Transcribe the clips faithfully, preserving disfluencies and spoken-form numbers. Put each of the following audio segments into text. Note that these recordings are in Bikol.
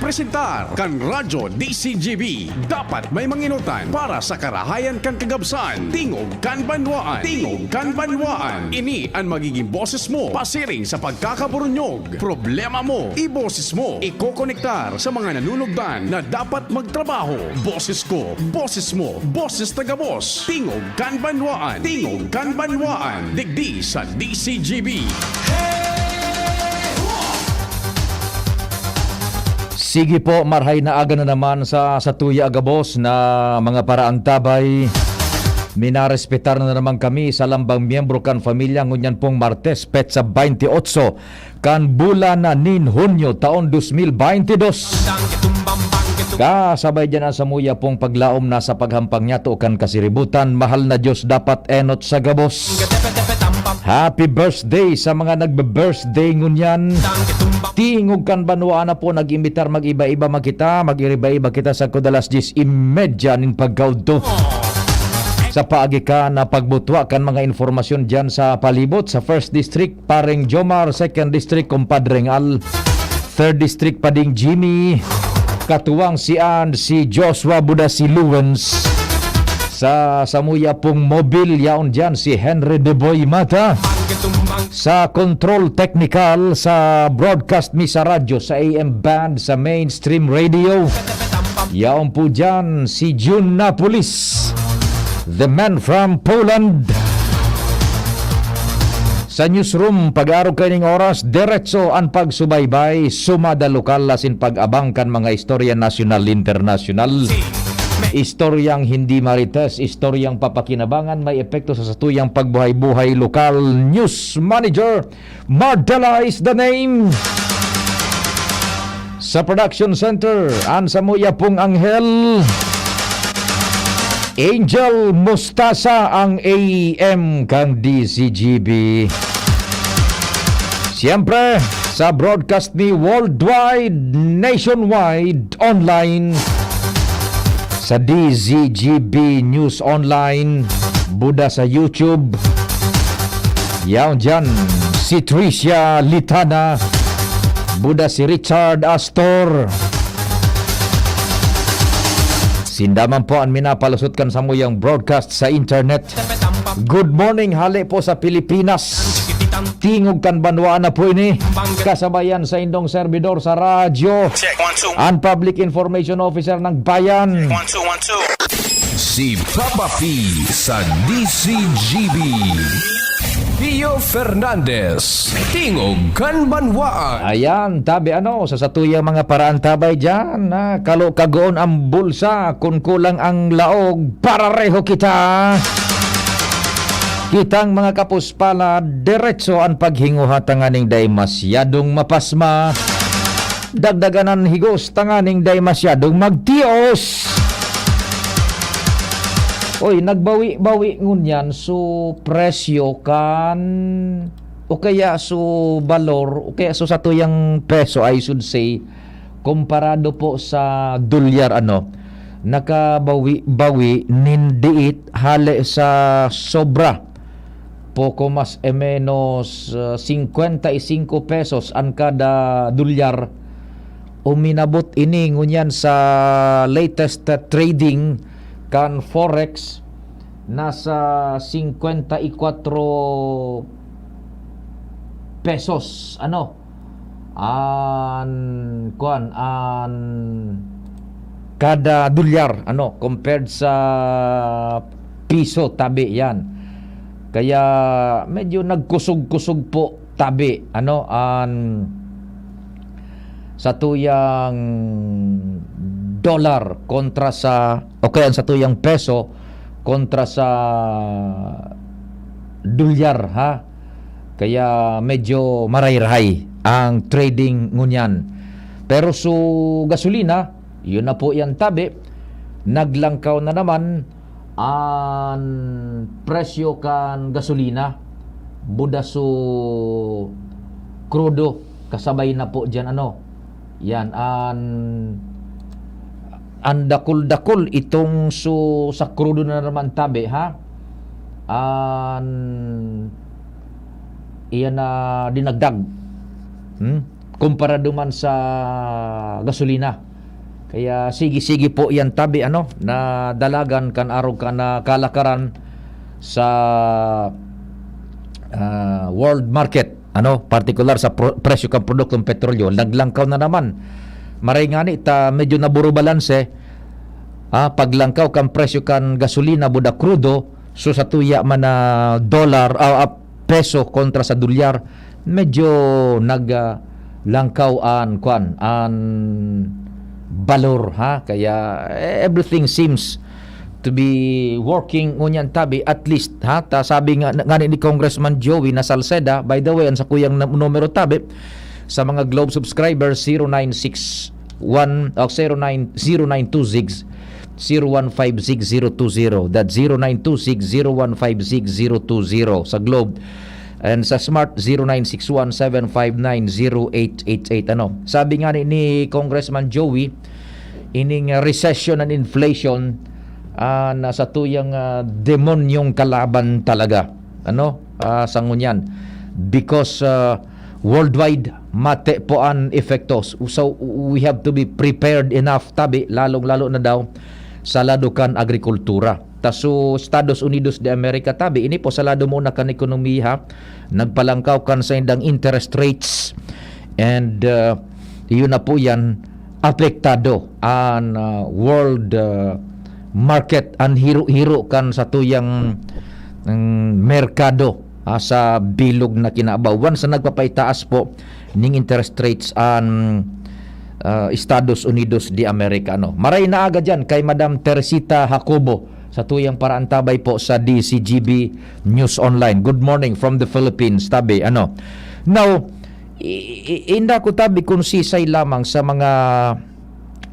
Presentar kan Radyo D C G B. Dapat may manginutan para sa karahayan kan kagabsan. Tingog kan banwaan. Tingog kan banwaan. Ini an magiging boses mo pasiring sa pagkakaburunyog. Problema mo, iboses mo. Ikokonektar sa mga nanunugdan na dapat magtrabaho. Boses ko, boses mo, boses taga-boss. Tingog kan banwaan. Tingog kan banwaan. Digdi sa D C G B. Sige po, marhay na aga na naman sa, sa tuya, gabos na mga paraantabay. Minarespetar na naman kami sa lambang miyembro kan pamilya ngunyan pong Martes, petsa twenty-eight kan bulan na nin Hunyo, taon dos mil baynte dos. Kasabay dyan ang samuya pong paglaom na sa paghampang niya to kan kasiributan, mahal na Diyos, dapat enot sa gabos. Happy birthday sa mga nagbe-birthday ngunyan. Tingog kan banwaan na po nag-imbitar, mag-iba-iba man kita, mag-iriba-iba kita sa kudalas diyes y media nin pagkaudto. Sa paagi kan na pagbutwa kan mga informasyon dyan sa palibot, sa First District, Pareng Jomar, Second District, Compadreng Al, Third District, Pading Jimmy, katuwang si Ann, si Joshua, buda si Luwens. Sa samuya pong mobil, yaon dyan si Henry De Boy Mata. Sa control technical, sa broadcast mi sa radyo, sa A M band, sa mainstream radio, yaon po dyan si June Napolis, the man from Poland. Sa newsroom, pag-arog kaining oras, diretso an pagsubaybay, sumada lokal asin pag-abang kan mga istorya nasyonal, internasyonal. Istoryang hindi marites, istoryang papakinabangan, may epekto sa satuyang pagbuhay-buhay lokal. News Manager, Mardala is the name. Sa production center, an samuya pong anghel, Angel Mustasa, ang A M kan D C G B. Siyempre, sa broadcast mi worldwide, nationwide, online, sa D Z G B News Online, buda sa YouTube. Yaon dyan, si Tricia Litana, buda si Richard Astor. Sinda man po an minapalusot kan samuyang broadcast sa internet. Good morning, hale po sa Pilipinas. Tingog kan banwaan na po ini. Kasabayan sa indong servidor sa radyo. Check, one, two. An Public Information Officer ng Bayan. One, two, one, two. Si Papa P sa D C G B. Pio Fernandez, Tingog kan Banwaan. Ayan, tabi ano, sa satuyang mga paraantabay dyan, na kalo kagoon ang bulsa, kun kulang ang laog, parareho kita. Kitang mga kapuspala, diretso an paghinguha tanganing dai masyadong mapasma. Dagdagan an higos tanganing dai masyadong magtios. Oy, nagbawi-bawi ngunyan so presyo kan, o kaya so balor, o kaya so satuyang peso, I should say, komparado po sa dolyar, ano, nakabawi-bawi nin diit hale sa sobra. Poco mas e menos, ah, cincuenta y cinco pesos an kada dolyar. Uminabot ini ngunyan sa latest, ah, trading kan forex, nasa cincuenta y cuatro pesos, ano, an, kuwan, an kada dolyar, ano, compared sa piso, tabi, yan. Kaya medyo nagkusog-kusog po, tabi, ano, an satuyang dollar kontra sa, o kaya an satuyang peso kontra sa dolyar, ha? Kaya medyo marayrahay ang trading ngunyan. Pero so gasolina, yun na po yan, tabi. Naglangkaw na naman an presyo kan gasolina. Buda so krudo, kasabay na po dyan, ano. Yan, an, an dakul-dakul itong so, sa krudo na naman, tabi, ha? An, iyan na dinagdag. Hmm? kumpara duman sa gasolina. Kaya sige-sige po yan tabi, ano, na dalagan kan arog kan, ah, kalakaran sa, ah, world market, ano, partikular sa pro-, presyo kan produktong petrolyo, naglangkaw na naman. Maray ngani ta medyo naburo balanse, ah, paglangkaw kan presyo kan gasolina, buda krudo, so sa tuya man na dolar, ah, ah, peso kontra sa dolyar, medyo nag, ah, langkaw an, kwan, an balor, ha? Kaya, eh, everything seems to be working ngunyan tabi, at least, ha? Ta sabi nga, nga ni Congressman Joey na Salceda, by the way, ang sakuyang na-, numero tabi, sa mga Globe subscribers, zero nine six one, o zero nine, zero nine two six, zero one five six zero two zero. That's zero nine two six zero one five six zero two zero sa Globe. And sa Smart, zero nine six one seven five nine zero eight eight eight. Ano? Sabi nga ni, ni Congressman Joey, ining, ah, recession and inflation, ah, nasa tuyang, ah, demonyong kalaban talaga. Ano? Ah, sa ngunyan. Because, ah, worldwide, mate po an epekto. So, we have to be prepared enough, tabi, lalong-lalo na daw sa lado kan agrikultura. Ta su Estados Unidos de America, tabi, ini po sa lado muna kan ekonomiya, nagpalangkaw kan saindang interest rates. And, uh, yun na po yan, apektado an, uh, world, uh, market, an hiro-hiro kan sa tuyang, mm, merkado, ah, sa bilog na kinabaw. Once na nagpapaitaas po ning interest rates an, ah, Estados Unidos de America, no? Maray na aga dyan kay Madam Teresita Jacobo sa tuyang paraantabay po sa D C G B News Online. Good morning from the Philippines, tabi, ano? Now, i-, i-, inda ko tabi kung sisay lamang sa mga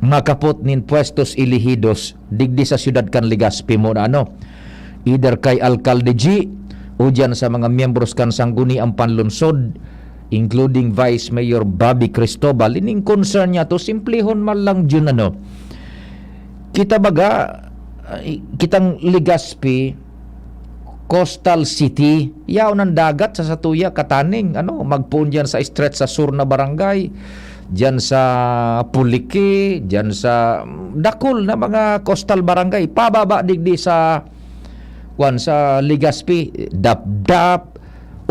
makapot nin puestos elehidos digdi sa siyudad kan Legazpi mo na ano, either kay Alcalde G o diyan sa mga miyembros kan Sangguniang Panlungsod, including Vice Mayor Bobby Cristobal. Ining concern niya to, simplihon man lang yun, ano. Kita baga, ay, kitang Legazpi, coastal city. Yaon ang dagat sa satuya, kataning, ano, magpoon diyan sa stretch sa sur na barangay, diyan sa Puliki, diyan sa, mm, dakul na mga coastal barangay. Pababa digdi sa, kwan, sa Legazpi, Dapdap,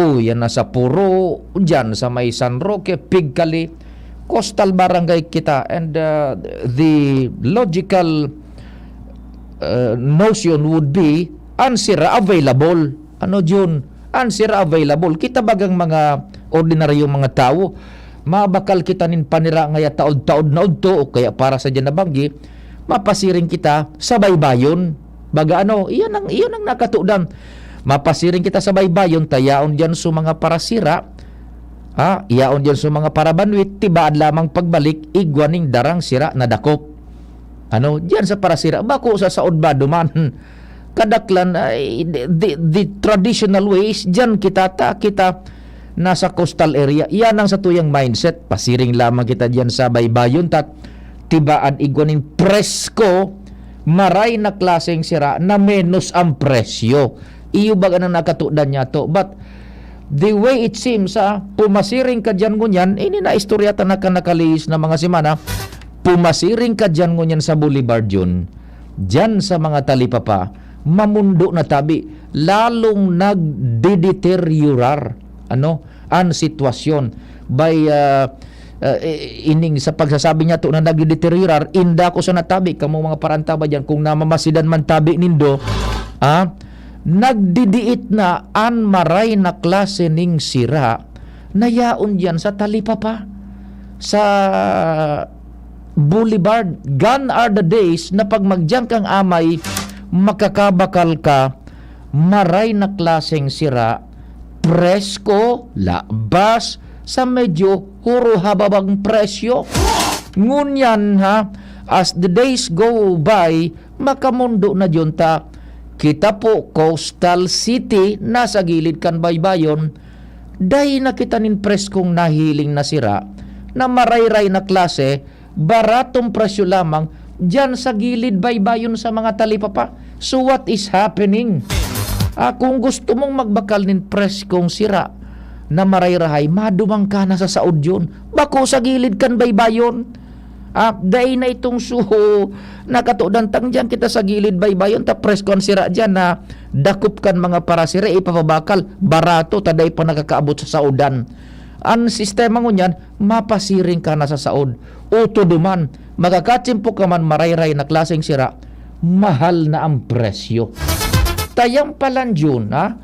o yan na sa Puro, diyan sa may San Roque, Pigcali, coastal barangay kita. And, uh, the logical, uh, notion would be, an sira available. Ano, Jun? An sira available. Kita bagang mga ordinaryong mga tawo, mabakal kita nin panira ngaya taod-taod na udto, o kaya para sa diyan na banggi, mapasiring kita sa baybayon. Baga ano, iyan ang, iyan ang nakatudan. Mapasiring kita sa baybayon, ta yaon diyan sa mga parasira, ha? Yaon diyan sa mga parabanwit, tibaad lamang pagbalik, igwa ning darang sira na dakop. Ano, diyan sa parasira, bako sa saod ba duman? Kadaklan, ay, the, the, the traditional ways, diyan kita, ta, kita nasa coastal area. Yan ang satuyang mindset. Pasiring lamang kita diyan sa baybayon, ta tibaad igwa ning presko, maray na klaseng sira na menos ang presyo. Iyo baga na nakatudan niya to. But the way it seems, ah, pumasiring ka diyan ngunyan, ini na istorya ta na kan nakalihis na mga semana, pumasiring ka diyan ngunyan sa Boulevard yun, diyan sa mga talipapa, mamundo na tabi, lalong nagdedeteriorar, ano, an sitwasyon. By, ah, ah, i-, ining sa pagsasabi niya to na nagdedeteriorar, inda ko sa natabi, kamo mga parantabay diyan, kung namamasidan man tabi nindo, ah, nagdidiit na an maray na klase ning sira na yaon diyan sa talipapa, sa Boulevard. Gone are the days na pag magdiyan kang amay, makakabakal ka, maray na klaseng sira, presko, labas, sa medyo huruhababang presyo. Ngunyan, ha, as the days go by, makamundo na diyon ta. Kita po, coastal city, nasa gilid kan baybayon, dai na kita nin preskong nahiling na sira, na marayray na klase, baratong presyo lamang, diyan sa gilid baybayon sa mga talipapa. So what is happening? Ah, kung gusto mong magbakal nin preskong sira, na marayrahay, maduman ka na sa saod yun. Bako sa gilid kan baybayon. Ah, dai na itong suho, nakatudan tang diyan kita sa gilid baybayon, ta presko an sira diyan na dakop kan mga parasira, ipapabakal, barato, ta dai pa nakakaabot sa saodan. An sistema ngunyan, mapasiring ka na sa saod. Uto duman, makakatsimpo ka man marayray na klaseng sira, mahal na ang presyo. Tayang palan yun, ha?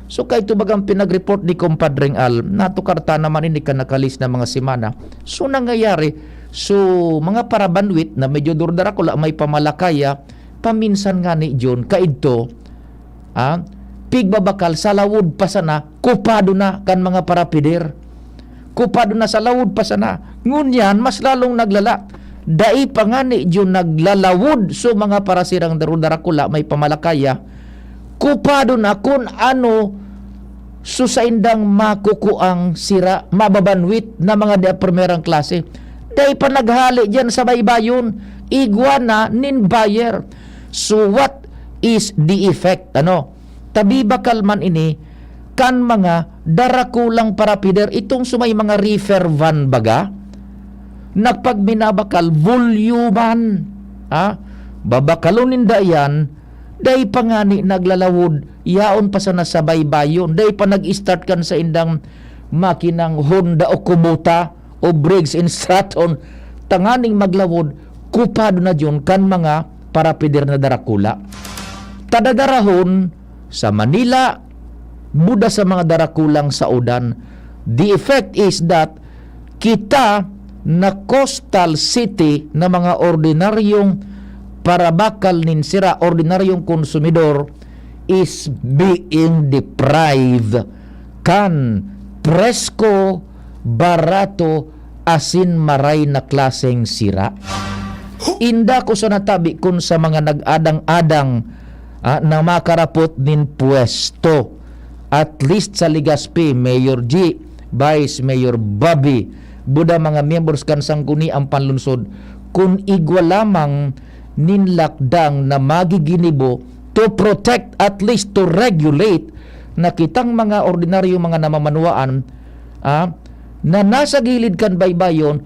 So, kaito bagang pinag-report ni Compadreng Al, natukar ta naman ini kan nakalis na mga semana. So, nangyayari, so, mga parabanwit na medyo durdarakula, may pamalakaya, paminsan nga ni Jun, kaidto, ah, pigbabakal sa lawod pa sana, kupado na kan mga parapider. Kupado na sa lawod pa sana. Ngunyan, mas lalong naglala. Dai pa nga ni Jun naglalawod so mga parasirang darudarakula may pamalakaya. Kupado na kun ano so saindang makukuang sira, mababanwit na mga di primerang klase. Dai pa naghali diyan sa baybayon, igwa na nin buyer. So what is the effect? Ano? Tabi bakal man ini kan mga darakulang parapider, itong sumay mga reefer van baga, nagpagminabakal, voluman. Ha? Babakalon ninda yan, dai pa ngani naglalawod, yaon pa sana sa baybayon, dai pa nag-start kan saindang makinang Honda o Kubota o Briggs and Stratton, tanganing maglawod, kupado na diyon kan mga parapider na darakula. Tadadarahon sa Manila, buda sa mga darakulang saodan. The effect is that kita na coastal city na mga ordinaryong parabakal nin sira, ordinaryong konsumidor is being deprived kan presko, barato, asin maray na klaseng sira. Inda ko sa natabi kun sa mga nag-adang-adang, ah, na makarapot nin pwesto. At least sa Legazpi, Mayor G, Vice Mayor Bobby, buda mga miyembros kan Sangguniang Panlungsod, kun igwa lamang nin lakdang na magiginibo to protect, at least to regulate, na kitang mga ordinaryo, mga namamanwaan, ah, na nasa gilid kan baybayon,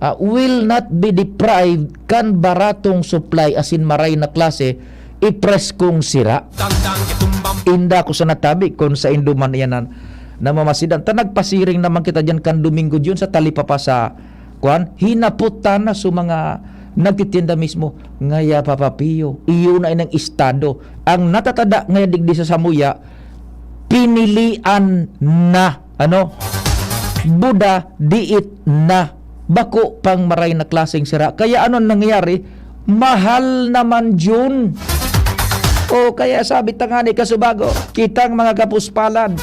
ah, will not be deprived kan baratong supply asin maray na klase ipreskong sira. Inda ko sa natabi kun saindo man iyan na namamasidan. Ta nagpasiring naman kita diyan kan Domingo diyon sa talipapa sa kuan, hinapot ta na so mga nagtitinda mismo, ngaya, Papa Pio, iyo na inang estado. Ang natatada ngaya digdi sa samuya, pinilian na. Ano? Buda, diit na. Bako pang maray na klaseng sira. Kaya ano nangyayari? Mahal naman yun. O kaya sabi tangani kasubago, kitang mga kapuspalad,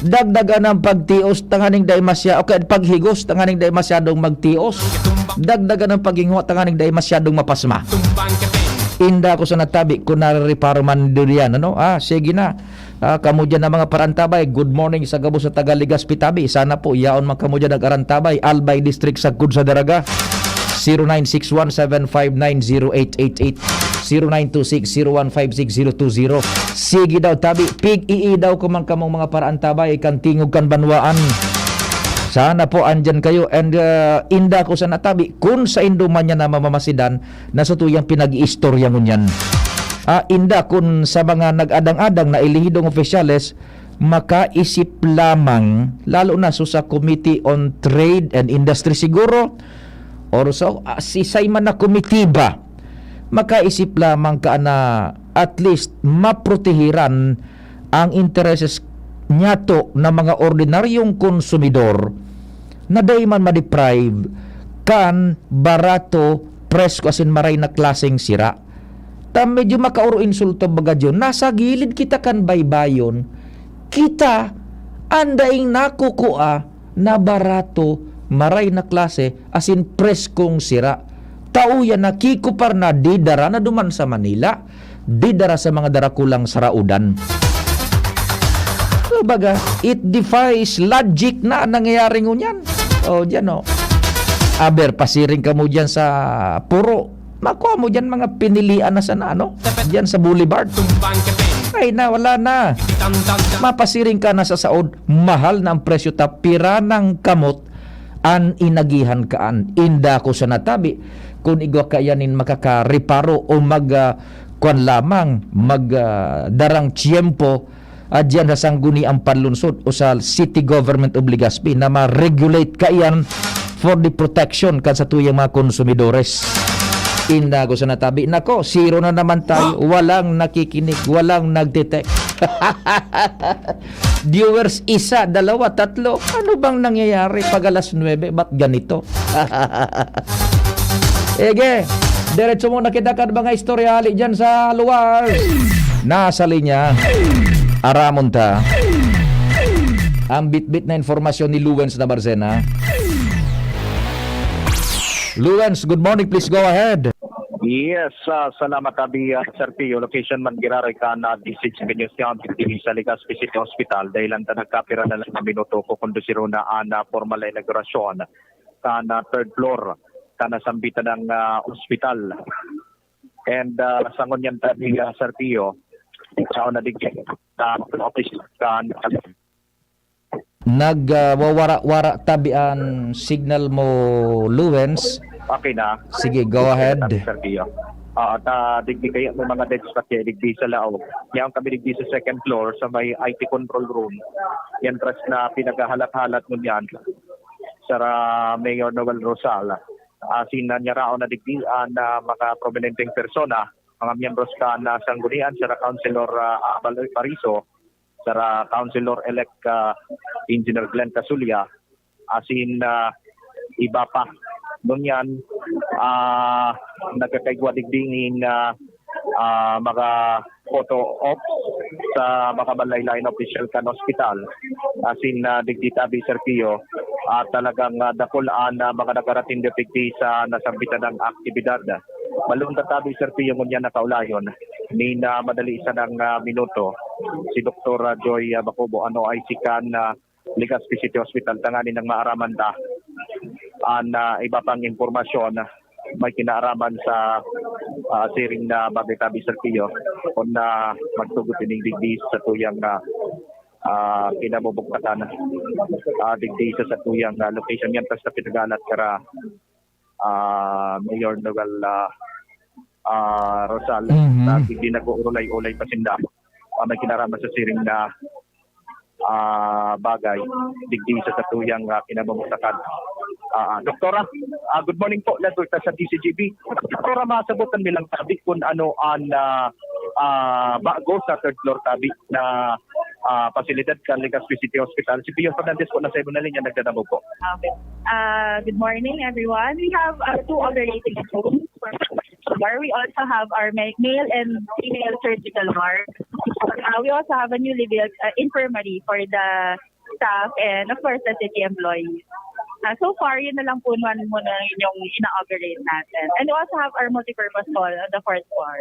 dagdagan ang pagtios tanganing dai masya-, o kaya paghigos tanganing dai masyadong magtios. Dagdagan ang paghinguha tanganing dai masyadong mapasma. Inda ko sa natabi kung narireparo man durian, ano? Ah, sige na. Ah, kamo dyan na mga parantabay, good morning sa gabos sa taga Legazpi tabi. Sana po, yaon man kamo dyan nag-arantabay. Albay District, sagkod sa Daraga. Zero nine six one seven five nine zero eight eight eight, zero nine two six zero one five six zero two zero. Sige daw, tabi. Pig-ii daw ko man kamong mga parantabay, kan tingog kan banwaan. Sana po andyan kayo. And, ah, inda ko sa natabi, kun saindo man yan na mamamasidan, na sa tuyang pinag-iistorya ngunyan. Ah, inda kun sa mga nag-adang-adang na elehidong opisyales, makaisip lamang, lalo na so sa Committee on Trade and Industry siguro, or so, ah, sisay man na komitiba, makaisip lamang ka na at least maprotehiran ang intereses niyato na mga ordinaryong konsumidor na dai man ma-deprive kan barato, presko asin maray na klaseng sira. Ta medyo makaoro insulto baga diyon. Nasa gilid kita kan baybayon, kita an daing nakukua na barato, maray na klase, asin preskong sira. Tao yan nakikupar na didara na duman sa Manila, didara sa mga darakulang saraodan. Kumbaga, it defies logic na nangyayari ngunyan. O, diyan, o. Aber, pasiring kamo diyan sa Puro. Makua mo diyan mga pinilian na sana, ano? Diyan sa Boulevard. Ay na, wala na. Mapasiring ka na sa saod, mahal na ang presyo ta, pira nang kamot an inagihan kaan. Inda ko sa natabi, kun igwa kaiyan nin makakareparo o mag, ah, kuwan lamang, mag, ah, darang tiyempo, ah, diyan sa Sangguniang Panlunsod o sa City Government of Legazpi na ma-regulate kaiyan for the protection kan satuyang mga konsumidores. Inda ko sa natabi. Nako, zero na naman tayo. Walang nakikinig, walang nagte-text. Viewers, isa, dalawa, tatlo. Ano bang nangyayari pag alas nuwebe? Ba't ganito? Ege, diretso muna kita kan mga istorya hali dyan sa lugar. Nasa linya, aramon ta. Ang bitbit na informasyon ni Luwens Nabarcena. Luwens, good morning. Please go ahead. Yes, ah, salamat abi, ah, Sir Pio. Location man giraray kan na D C H News County, diri sa Legazpi City Hospital. Dahil lang ta nagkapira na lang na minuto, kukondusiro na ang ah, formal na inaugurasyon kan ah, third floor, kan nasambitan ng ah, ospital. And ah, sa ngunyan tabi, ah, Sir Pio, ikaw na digdi sa office kan Nagwawara-wara tabi an signal mo, Luwens. Okay na. Sige, go ahead. Sir Pio. Ah, ta digdi kaya may mga dead spot kaya digdi sa laog. Yan kami digdi sa second floor sa may I T control room. Yan tres na pinaghahalat-halat mo niyan. Sara Mayor Noel Rosal. Asin na niyaraon na digdi ang ah, mga prominenteng persona, mga miyembros kan ah, sanggunian, sara Councilor ah, Abaloy Pariso, sara Councilor-elect ah, Engineer Glenn Casulla, asin ah, iba pa. Ngunyan, ah, nagkakaigwa digdi nin ah, ah, mga photo ops sa mga manlain-lain na opisyal kan ospital. Asin ah, digdi tabi, Sir Pio, ah, talagang ah, dakul an ah, mga nagarating digdi sa nasambitan ng aktibidad. Balon ta tabi, Sir Pio, ngunyan na kaulayon, nin ah, madali sanang ah, minuto, si Doktor ah, Joy ah, Bacobo, ano, ay si kan ah, Legazpi City Hospital, tanganing maaraman ta an ah, iba pang impormasyon may kinaaraman sa ah, siring na bagay tabi, Sir Pio, kun na magtugot ining digdi sa satuyang ah, ah, kinabubugtakan, ah, digdi sa satuyang ah, location. Yan, tas na pinagalat kara ah, Mayor Noel ah, ah, Rosal, Mhm. na digdi nag-uurulay-ulay pa sinda. Ah, may kinaraman sa siring na ah, bagay digdi sa satuyang ah, kinamamutakan. Ah, ah, Doktora, ah, good morning po, Doktora, sa D C G B. Doktora, masabutan mi lang tabi kung ano ang ah, ah, bago sa third floor tabi na ah, pasilidad kan Legazpi City Hospital. Si Pio Fernandez po, nasa ibon na linya, nagdadamo po. Okay. Uh, good morning, everyone. We have uh, two operating rooms for where we also have our ma- male and female surgical ward. Uh, we also have a newly built uh, infirmary for the staff and, of course, the city employees. Uh, so far, yun na lang po man muna yung ina-operate natin. And we also have our multipurpose hall on the fourth floor.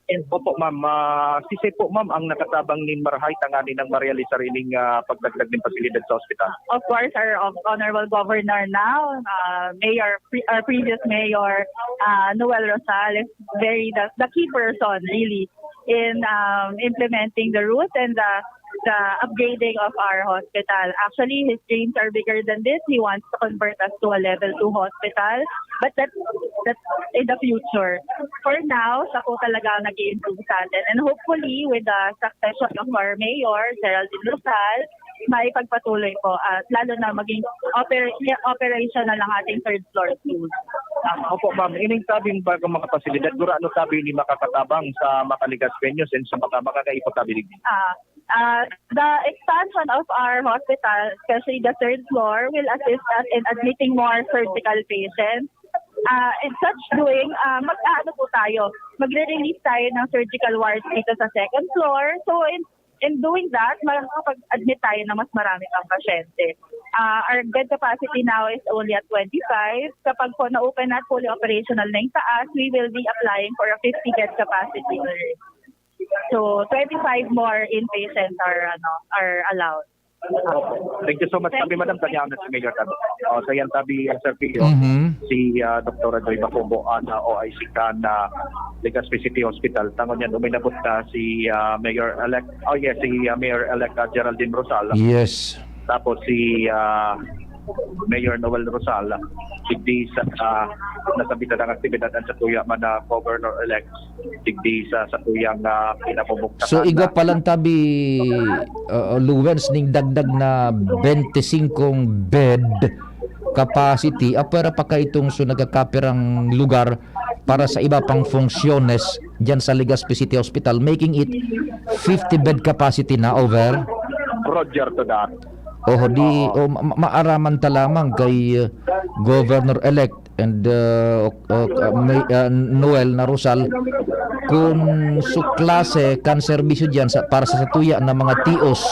Opo, ma'am. Ah, sisay po, ma'am, ang nakatabang nin marahay tanganing marealisar ining ah, pagdagdag nin pasilidad sa ospital? Of course, our of- Honorable Governor now, uh, Mayor, pre- our previous Mayor, uh, Noel Rosal is very the, the key person really in um, implementing the rules and the the upgrading of our hospital. Actually, his dreams are bigger than this. He wants to convert us to a level two hospital. But that's, that's in the future. For now, siya po talaga ang nag-i-improve sa atin. And hopefully, with the succession of our mayor, Geraldine Rosal, maipagpatuloy po at lalo na maging oper- operational ang ating third floor school. Opo, ma'am. Ining tabing bagong mga pasilidad, gurano tabi ni makakatabang sa mga Legazpeños and sa mga mga kaipo tabi digdi? Ah, uh, the expansion of our hospital, especially the third floor, will assist us in admitting more surgical patients. Uh, in such doing, uh, mag-ano po tayo, magre-release tayo ng surgical wards dito sa second floor. So, in, in doing that, makakapag-admit tayo ng mas marami pang pasyente. Uh, our bed capacity now is only at twenty-five. Kapag po na-open na at fully operational na yung taas, we will be applying for a fifty bed capacity already. So, twenty-five more inpatients are ano are allowed. Thank you so much. Tabi, madam, tanyaon na si Mayor Tabi. O, sa yan, Tabi, ah, Sir Pio, Mhm. si, ah, Doktora Joy Bacobo, an, ah, O I C kan, ah, Legazpi City Hospital. Tangon yan, uminabot na si, ah, Mayor-elect, oh yes, si, ah, Mayor-elect, ah, Geraldine Rosal. Yes. Tapos si, ah, Mayor Noel Rosal, digdi sa, ah, nasabitan ng aktibidad ang satuya man na Governor-elect, digdi sa satuyang, ah, pinamumugtakan So, igwa na. pa lang, Tabi, uh, Luwens, ning dagdag na bente singkong bed capacity, apwera pa kaitong so nagkakapirang lugar para sa iba pang funciones diyan sa Legazpi City Hospital, making it fifty bed capacity na over. Roger to that. Oho, di, Oo. o, ma-, ma-, maaraman ta lamang kay, uh, Governor-elect and, uh, uh, uh, may, uh, Noel na Rosal, kun su klase kan serbisyo diyan sa, para sa satuya na mga tios,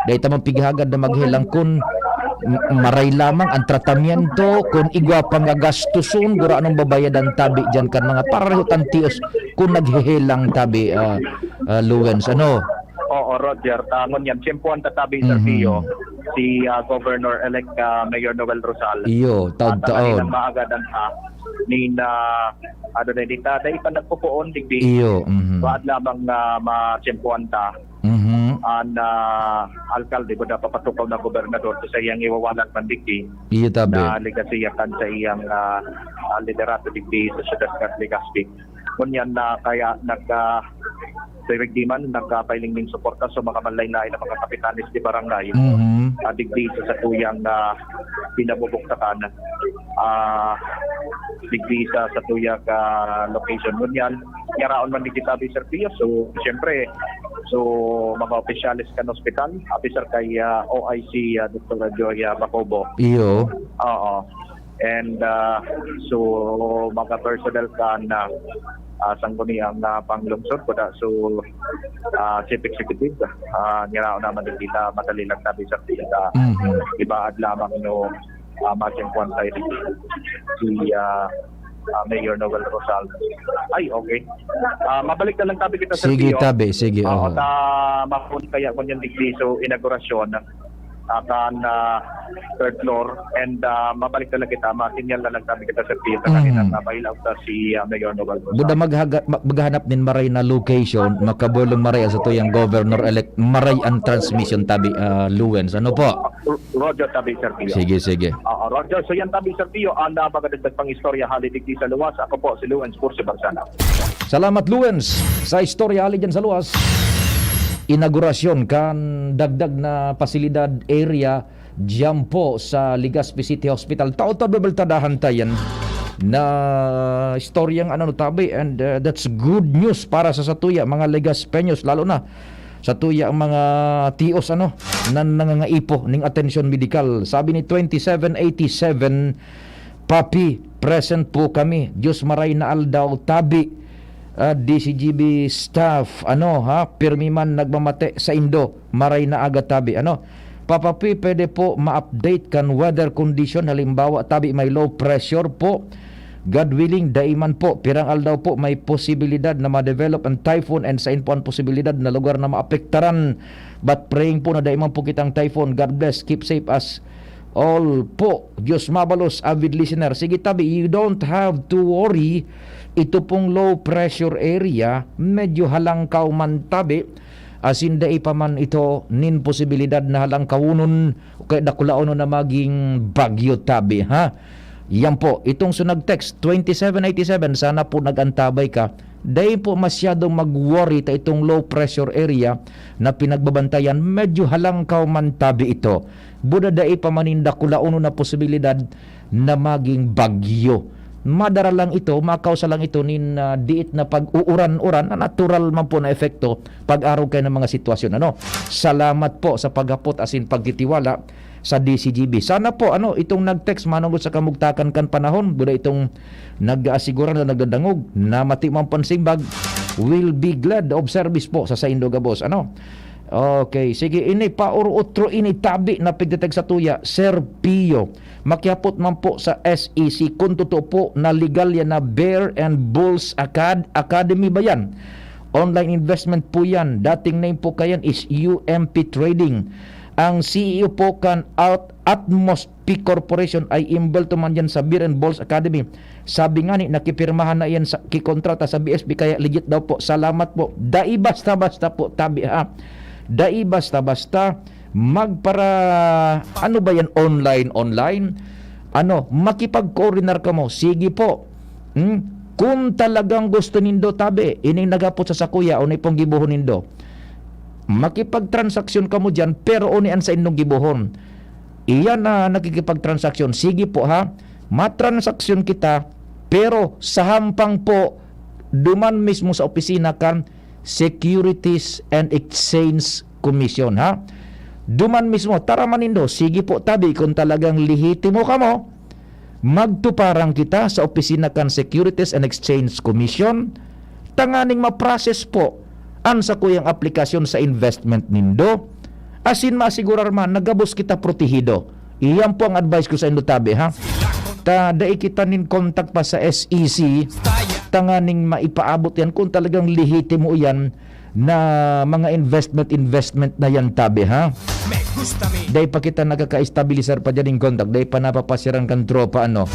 dahil tamang pighagad na maghelang kun m-, maray lamang ang tratamiento, kun igwa pang gagastuson, gura anong babayadan, Tabi, diyan kan mga pareho tan tios kun naghehelang, Tabi, ah, ah, Luwens, ano? Oo, Roger. Tangon yan. Tiyempohan ta, Tabi, Sir Mhm. Pio, si, ah, Governor-elect, ah, Mayor Noel Rosal. Iyo, taon-taon. At ang kanilang maagadan, ha, nin, ah, ano na, di ta, dahil pa nagpupuon, digdi. Iyo, mhm. Baad lamang na matiyempohan ta. Mhm. An, ah, alkalde, buda papatukaw na gobernador, sa iyang iwawalat man, digdi. Iyo, Tabi. Na legasiya kan sa iyang, ah, ah, liderato, digdi, sa syudad kan Legazpi. Ngunyan na kaya nag, ah, Sir Rick Diman, nagkapailing nin suporta sa mga manlain-lain na mga kapitanes de barangay. Mhm. Ah, digdi sa satuyang, ah, pinabubuktakan. Ah, digdi sa satuyang, ah, location. Ngunyan, yaraon man digdi tabi, Sir Pio. So, siyempre, so, mga opisyales kan ospital, officer kay, ah, O I C, ah, Doktor Joy, ah, Bacobo. Iyo. Oo. And, ah, so, mga personnel kan, ah, ah, sangguniang, ah, panglungsod, kuda, so, ah, chief executive, ah, niraon naman din kita, madali lang tabi sa kita. Mhm. Ibaad lamang, no, ah, matiyempohan tayo dito. Si, ah, ah, Mayor Noel Rosal. Ay, okay. Ah, mabalik na lang tabi kita, Sir Sige, Pio. Tabi, sige, Oo, oo. ta, mahon kaya ko niyang digdi, so, inaugurasyon. Akan, ah, third floor. And, ah, mabalik na lang kita, masinyal na lang kami kita sa P M sa kanila Mhm. na mailaw ta si, ah, Mayor Noel Rosal. Buda maghaga-, ma-, maghanap nin maray na location, makabolong maray sa tuyang governor-elect, maray ang transmission tabi, ah, Luwens. Ano po? Ro-, Roger tabi, Sir Pio. Sige, sige. Oo, Roger. So yan tabi, Sir Pio, ang, ah, mga dagdag pang istorya hali digdi sa Luwens. Ako po si Luwens Bursi Barsana. Salamat, Luwens, sa istorya hali dyan sa Luwens. Inaugurasyon kan dagdag na pasilidad area diyan po sa Legazpi City Hospital. Taon-taon, babalitadahan ta yan na istoryang ano, tabi, and, uh, that's good news para sa satuya, mga Legazpeños, lalo na satuya ang mga tios, ano, na nangangaipo ning atensyon medikal. Sabi ni twenty-seven eighty-seven, "Papi, present po kami. Diyos maray na aldaw, tabi." Ah, D C G B staff, ano, ha, pirmi man nagmamate saindo, maray na aga tabi, ano. Papa P, pwede po ma-update kan weather condition, halimbawa, tabi may low pressure po. God willing, dai man po, pirang aldaw po may posibilidad na ma-develop ang typhoon and sain po ang posibilidad na lugar na maapektaran. But praying po na dai man po kitang typhoon. God bless, keep safe as all po. Diyos mabalos, avid listener. Sige tabi, you don't have to worry. Ito pong low pressure area, medyo halangkaw man tabi. Asin dai pa man ito nin posibilidad na halangkawon o kaya dakulaon na maging bagyo tabi, ha? Yan po, itong so nag-text, twenty-seven eighty-seven, sana po nag-antabay ka. Dai po masyadong mag-worry ta itong low pressure area na pinagbabantayan, medyo halangkaw man tabi ito. Buda dai pa man nin dakulaon na posibilidad na maging bagyo. Madara lang ito, makausa lang ito nin, ah, diit na pag-uuran-uran na natural man po na epekto pag-arog kayo ng mga sitwasyon. Ano? Salamat po sa paghapot asin pagtitiwala sa D C G B. Sana po, ano, itong nag-text manungod sa kamugtakan kan panahon, buda itong nag-aasigura na nagdadangog, na mati man pansimbag, will be glad of service po sa saindo gabos. Ano? Okay, sige, ini pa or otro ini tabi na pigdetect sa tuya, Sir Pio. Makiapot man po sa S E C kung totoo po na legal yan na Bear and Bulls Acad-, Academy ba yan? Online investment po yan. Dating name po kayan is U M P Trading. Ang C E O po kan Out-, Atmos Peak Corporation ay imbelto man diyan sa Beer and Balls Academy. Sabi nga ni, nakipirmahan na iyan sa kikontrata sa B S P, kaya legit daw po. Salamat po. Dai basta-basta po, tabi ha. Dai basta-basta. Magpara-, ano ba yan? Online, online? Ano, makipag-coordinar kamo. Sige po. Hmm? Kung talagang gusto nindo, tabi, ining naghapot sa sakuya, o na pong gibohon nindo. Makipagtransaksyon kamo diyan, pero oni an saindong gibohon. Iyan na nakikipagtransaksyon. Sige po, ha. Matransaksyon kita, pero sa hampang po, duman mismo sa opisina kan Securities and Exchange Commission, ha. Duman mismo, tara man nindo. Sige po, tabi, kung talagang lehitimo kamo, magtuparan kita sa opisina kan Securities and Exchange Commission, tanganing ma-process po an sakuyang aplikasyon sa investment nindo, asin maasigurar man na gabos kita protehido. Iyan po ang advice ko saindo, tabi, ha. Ta dai kita nin contact pa sa S E C, tanganing maipaabot yan kung talagang lehitimo yan na mga investment, investment na yan, tabi, ha. Dai pa kita nakaka-estabilisar pa dyan in contact, dai pa napapasiran kan tropa, ano.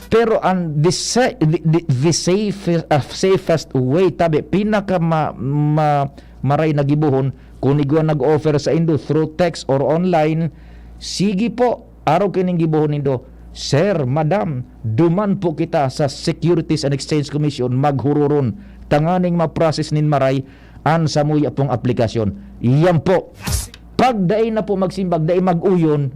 Pero ang the sa-, the, the, the safe-, ah, safest way, tabi, pinaka ma-, ma-, maray na gibohon, kung igwa nag-offer saindo through text or online, sige po, arog kining gibohon nindo, "Sir, Madam, duman po kita sa Securities and Exchange Commission, maghururon, tanganing ma-process nin maray an samuya pong aplikasyon." Iyan po. Pag dai na po magsimbag, dai mag-uyon,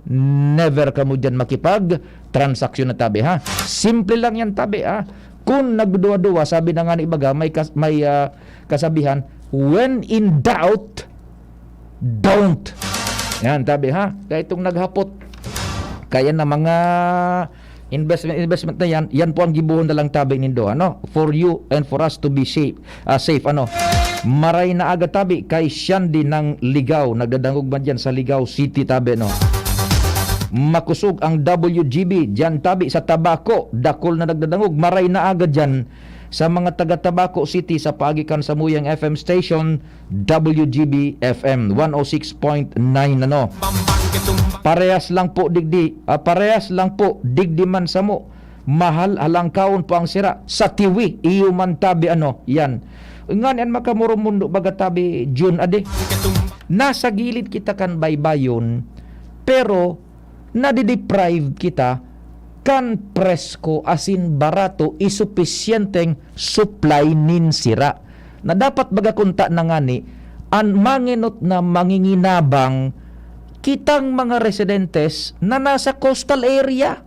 never kamo diyan makipag-transaksyon na, tabi, ha. Simple lang yan, tabi, ha. Kung nagduduwa-duwa, sabi na nga ni ibaga, may kas-, may, ah, kasabihan, "When in doubt, don't." Yan, tabi, ha. Kaya itong naghapot, kaya na mga investment, investment na yan, yan po ang gibohon na lang, tabi, nindo, ano, for you and for us to be safe, ah, safe, ano. Maray na aga, tabi, kay Shandy ng Ligao, nagdadangog man dyan sa Ligao City, tabi, no. Makusog ang W G B dyan, tabi, sa Tabaco, dakul na nagdadangog. Maray na aga dyan sa mga taga Tabaco City, sa paagi kan samuyang F M station, W G B F M one oh six point nine, ano. Parehas lang po digdi, ah, parehas lang po digdi man samo. Mahal, halangkaon po ang sira. Sa Tiwi, iyo man, tabi, ano, yan. Ngan yan, makamurumundo baga, tabi, Jun, adi. Nasa gilid kita kan baybayon, pero nadideprive kita kan presko asin barato, i supisyenteng supply nin sira. Na dapat baga kunta na ngani, an mangenot na manginginabang, kitang mga residentes na nasa coastal area.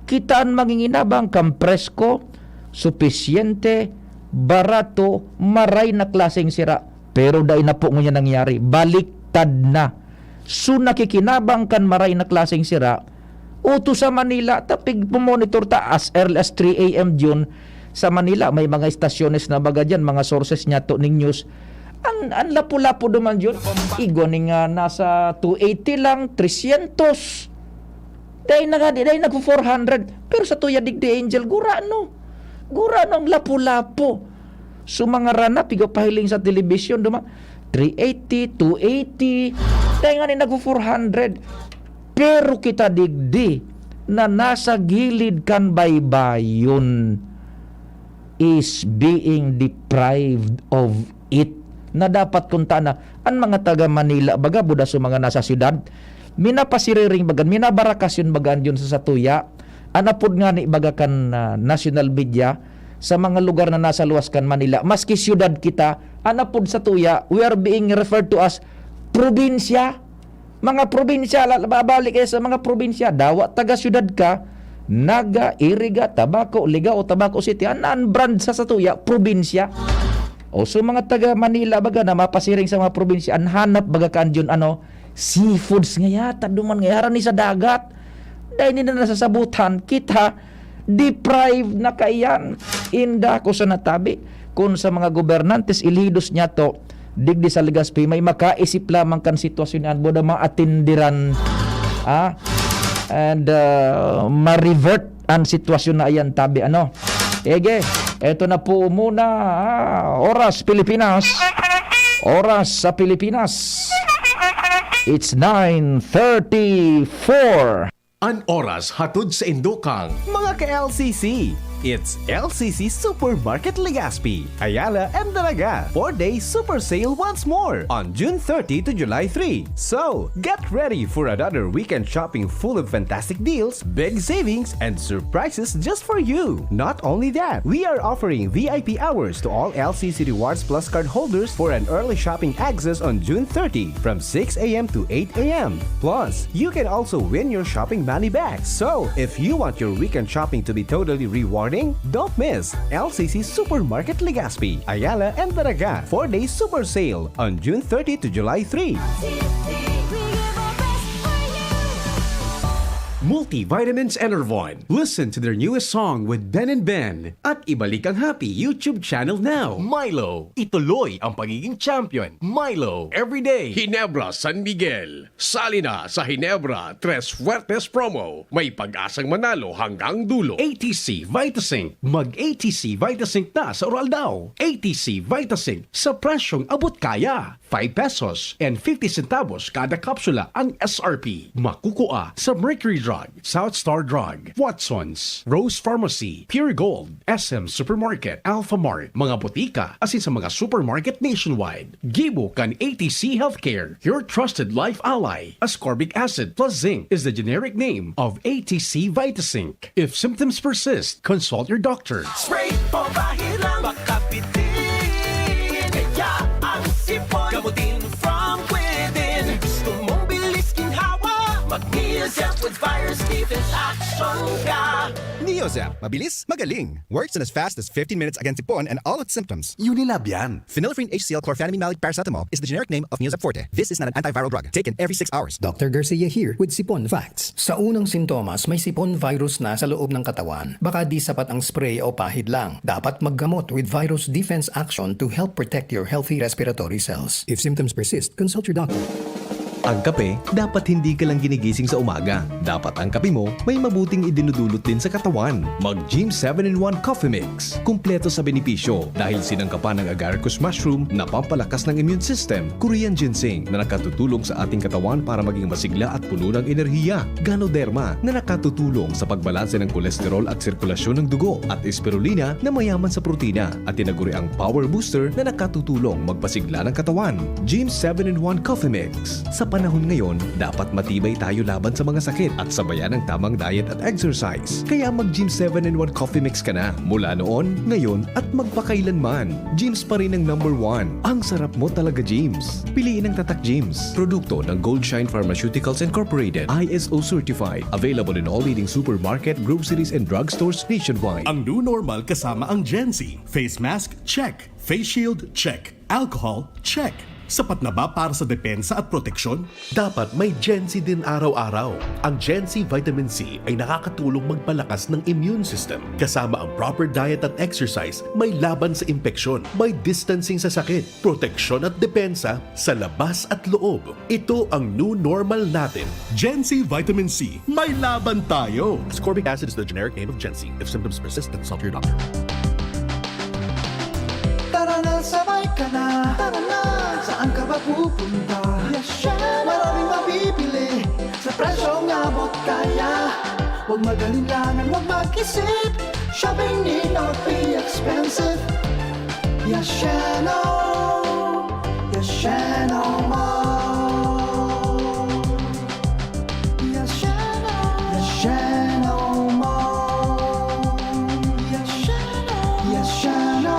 Kita an manginginabang kan presko, supisyente, barato, maray na klaseng sira. Pero dai na po ngunyan nangyari. Baliktad na. So, nakikinabang kan maray na klaseng sira, uto sa Manila, ta pigmomonitor ta as early as three A M diyon sa Manila. May mga istasyones na baga diyan, mga sources niyato ning news. An, an lapu-lapu duman diyon, igwa ning, ah, nasa two eighty lang, tresyentos. Dai na nga, di, dai nagfo-four hundred. Pero sa tuya digdi, Angel, gurano. Gurano ang lapu-lapu. So, mga rana, pigapahiling sa telebisyon, duma, three eighty, two eighty, dai nga ni nagfo-four hundred. Pero kita digdi na nasa gilid kan baybayon is being deprived of it, na dapat kunta na an mga taga Manila, baga buda sa mga nasa syudad, minapasiriring bagan, minabarakasyon bagan yun sa satuya. An apod nga ni baga kan, ah, national media, sa mga lugar na nasa luwas kan Manila, maski syudad kita, an apod satuya, we are being referred to as probinsya. Mga probinsya, la-, babalik kayo sa mga probinsya. Dawa taga syudad ka, Naga, Iriga, Tabaco, Ligao, Tabaco City. An, an brand sa satuya, probinsya. O so mga taga Manila baga na mapasiring sa mga probinsya, an hanap baga kan Jun, ano, seafoods nga yata, duman nga yara ni sa dagat. Dahil nila nasasabutan, kita, deprived na kaiyan. Inda ko sa natabi. Kun sa mga gobernantes, elehidos niyato, digdi sa Legazpi, may makaisip lamang kan sitwasyon niyan, boda maatindiran, ah, and, ah, ma-revert an sitwasyon na ayan, tabi, ano. Ege, eto na po muna, ah, Oras Pilipinas. Oras sa Pilipinas. It's nine thirty-four. An oras hatod sa indokang mga ka-L C C. It's L C C Supermarket Legazpi, Ayala and Daraga. Four-day super sale once more on June thirty to July three. So, get ready for another weekend shopping full of fantastic deals, big savings, and surprises just for you. Not only that, we are offering V I P hours to all L C C Rewards Plus cardholders for an early shopping access on June thirty from six a m to eight a m. Plus, you can also win your shopping money back. So, if you want your weekend shopping to be totally rewarding, don't miss L C C Supermarket Legazpi, Ayala and Daraga four-day super sale on June thirty to July three. Multivitamins Enervon. Listen to their newest song with Ben and Ben. At ibalik ang Happy YouTube channel now. Milo, ituloy ang pagiging champion. Milo, everyday. Ginebra San Miguel. Sali na sa Ginebra Tres Fuertes Promo. May pag-asang manalo hanggang dulo. A T C Vitasync. Mag-A T C Vitasync na sa Oral daw. A T C Vitasync sa presyong abot kaya. Five pesos and fifty centavos kada kapsula ang S R P. Makukua sa Mercury Drug, South Star Drug, Watson's, Rose Pharmacy, Pure Gold, S M Supermarket, Alphamart, mga botika, asin sa mga supermarket nationwide. Gibo kan A T C Healthcare, your trusted life ally. Ascorbic acid plus zinc is the generic name of A T C Vitasync. If symptoms persist, consult your doctor. Spray o bahid lang, makapitin. Kaya ang sipon, gamutin from within. Gusto mong bilis ginhawa? Mag-Neozep with virus defense action ka. Neozep, mabilis, magaling. Works in as fast as fifteen minutes against sipon and all its symptoms. Unilab yan. Phenylephrine H C L chlorphenamine malic paracetamol is the generic name of Neozep Forte. This is not an antiviral drug. Taken every six hours. Doctor Garcia here with Sipon Facts. Sa unang sintomas, may sipon virus na sa loob ng katawan. Baka di sapat ang spray o pahid lang. Dapat maggamot with virus defense action to help protect your healthy respiratory cells. If symptoms persist, consult your doctor. Ang kape, dapat hindi ka lang ginigising sa umaga. Dapat ang kape mo may mabuting idinudulot din sa katawan. Mag Gym seven in one Coffee Mix. Kumpleto sa benepisyo dahil sinangkapan ng agaricus mushroom na pampalakas ng immune system, Korean ginseng na nakatutulong sa ating katawan para maging masigla at puno ng enerhiya, Ganoderma na nakatutulong sa pagbalanse ng kolesterol at sirkulasyon ng dugo, at spirulina na mayaman sa protina at tinaguriang power booster na nakatutulong magpasigla ng katawan. Gym seven in one Coffee Mix. Sa panahon ngayon, dapat matibay tayo laban sa mga sakit at sabayan ng tamang diet at exercise. Kaya mag Gym seven in one Coffee Mix ka na mula noon, ngayon, at magpakailanman. Gym's pa rin ang number one. Ang sarap mo talaga, Gym's. Piliin ang Tatak Gym's. Produkto ng Goldshine Pharmaceuticals Incorporated, I S O certified. Available in all leading supermarket, groceries, and drugstores nationwide. Ang new normal kasama ang Gen Z. Face mask, check. Face shield, check. Alcohol, check. Sapat na ba para sa depensa at proteksyon? Dapat may Gen Z din araw-araw. Ang Gen Z Vitamin C ay nakakatulong magpalakas ng immune system. Kasama ang proper diet at exercise, may laban sa impeksyon, may distancing sa sakit, proteksyon at depensa sa labas at loob. Ito ang new normal natin. Gen Z Vitamin C, may laban tayo! Ascorbic acid is the generic name of Gen Z. If symptoms persist, consult your doctor. Tara na, sabay ka na. Tara na, saan ka ba pupunta? Maraming mabibili sa presyong abot kaya. Huwag mag-alinlangan, huwag mag-isip. Shopping need not be expensive. Yasheno, Yasheno Mall. Yasheno, Yasheno Mall. Yasheno, Yasheno.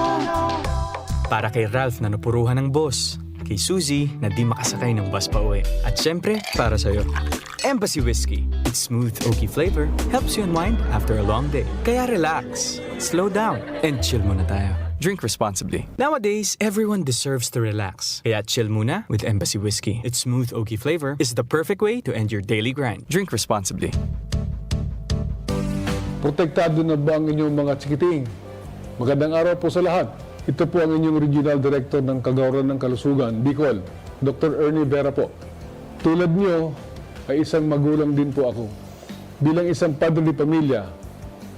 Para kay Ralph na napuruhan ng boss, kay Suzy na di makasakay ng bus pa uwi, at syempre, para sa'yo. Embassy Whiskey. Its smooth, oaky flavor helps you unwind after a long day. Kaya relax, slow down, and chill muna tayo. Drink responsibly. Nowadays, everyone deserves to relax. Kaya chill muna with Embassy Whiskey. Its smooth, oaky flavor is the perfect way to end your daily grind. Drink responsibly. Protektado na ba ang inyong mga chikiting? Magandang araw po sa lahat. Ito po ang inyong Regional Director ng Kagawaran ng Kalusugan, Bicol, Doktor Ernie Vera po. Tulad niyo, ay isang magulang din po ako. Bilang isang padre de pamilya,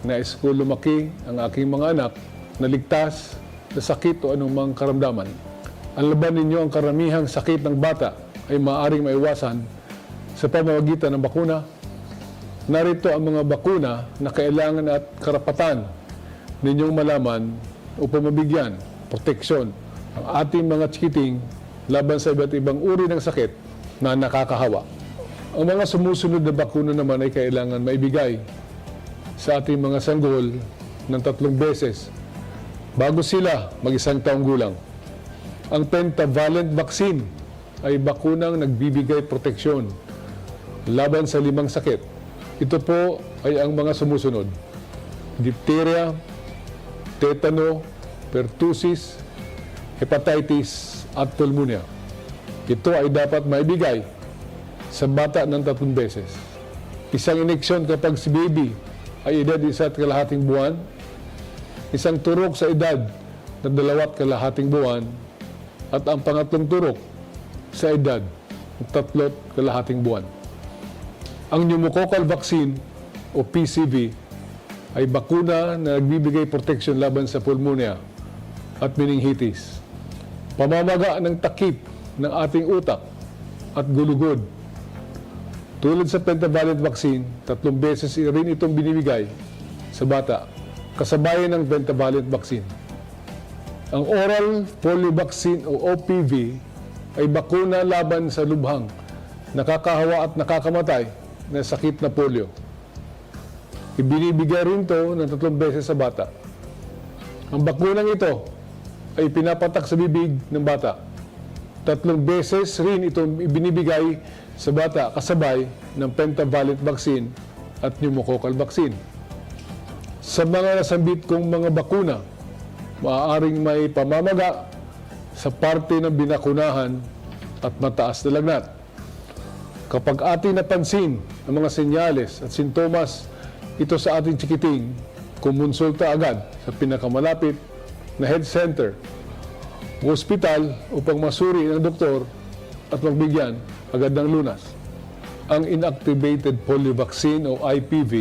nais ko lumaki ang aking mga anak na ligtas sa sakit o anumang karamdaman. Ang laban ninyo ang karamihang sakit ng bata ay maaaring maiwasan sa pamamagitan ng bakuna. Narito ang mga bakuna na kailangan at karapatan ninyong malaman upang mabigyan proteksyon ang ating mga chikiting laban sa iba't ibang uri ng sakit na nakakahawa. Ang mga sumusunod na bakuna naman ay kailangan maibigay sa ating mga sanggol ng tatlong beses bago sila mag-isang taong gulang. Ang pentavalent vaccine ay bakunang nagbibigay proteksyon laban sa limang sakit. Ito po ay ang mga sumusunod: diphtheria, tetano, pertussis, hepatitis, at pulmonya. Ito ay dapat maibigay sa bata ng tatlong beses. Isang ineksyon kapag si baby ay edad isa at kalahating buwan, isang turok sa edad na dalawa at kalahating buwan, at ang pangatlong turok sa edad na tatlo at kalahating buwan. Ang pneumococcal vaccine o P C V ay bakuna na nagbibigay proteksyon laban sa pulmonya at meningitis, pamamaga ng takip ng ating utak at gulugod. Tulad sa pentavalent vaccine, tatlong beses rin itong binibigay sa bata, kasabayan ng pentavalent vaccine. Ang oral polio vaccine o O P V ay bakuna laban sa lubhang nakakahawa at nakakamatay na sakit na polio. Ibinibigay rin ito ng tatlong beses sa bata. Ang bakunang ito ay pinapatak sa bibig ng bata. Tatlong beses rin itong ibinibigay sa bata kasabay ng pentavalent vaccine at pneumococcal vaccine. Sa mga nasambit kong mga bakuna, maaaring may pamamaga sa parte ng binakunahan at mataas na lagnat. Kapag ating napansin ang mga senyales at sintomas ito sa ating chikiting, kumonsulta agad sa pinakamalapit na health center o ospital upang masuri ng doktor at magbigyan agad ng lunas. Ang inactivated polio vaccine o I P V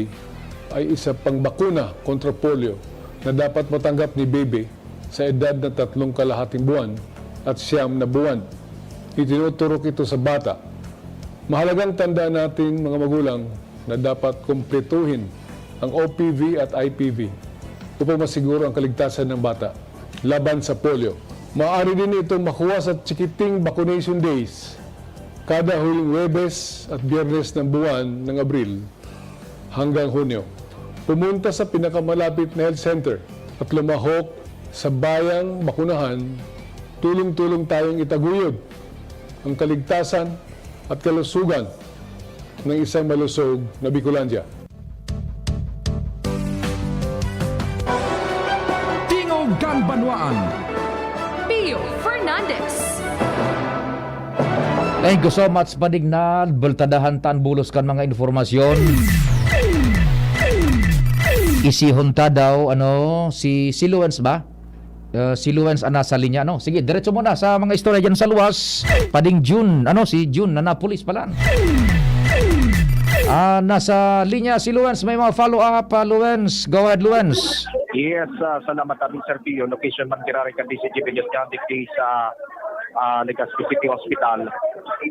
ay isa pang bakuna kontra polio na dapat matanggap ni bebe sa edad na tatlong kalahating buwan at siyam na buwan. Itinuturok ito sa bata. Mahalagang tandaan natin, mga magulang, na dapat kumpletuhin ang O P V at I P V upang masiguro ang kaligtasan ng bata laban sa polio. Maaari din itong makuha sa chikiting vaccination days kada huling Huwebes at Biyernes ng buwan ng Abril hanggang Hunyo. Pumunta sa pinakamalapit na health center at lumahok sa bayang bakunahan. Tulong-tulong tayong itaguyod ang kaligtasan at kalusugan ng isang malusog na Bicolandia. Tingog kan Banwaan. Pio Fernandez. Thank you so much, Padignad. Bultadahan tan bulos kan mga informasyon. Isihon ta daw, ano, si, si Luens ba? Uh, si Luens ang nasa linya, no? Sige, diretso muna sa mga istorya dyan sa luwas. Pading June, ano, si June na napulis pala. Ah, nasa linya si Luens. May mga follow-up, ah, Luens. Go ahead, Luens. Yes, uh, salamat, Abing Sergio. Location man giraray kan D C G Videos County sa uh, Legazpi City Hospital.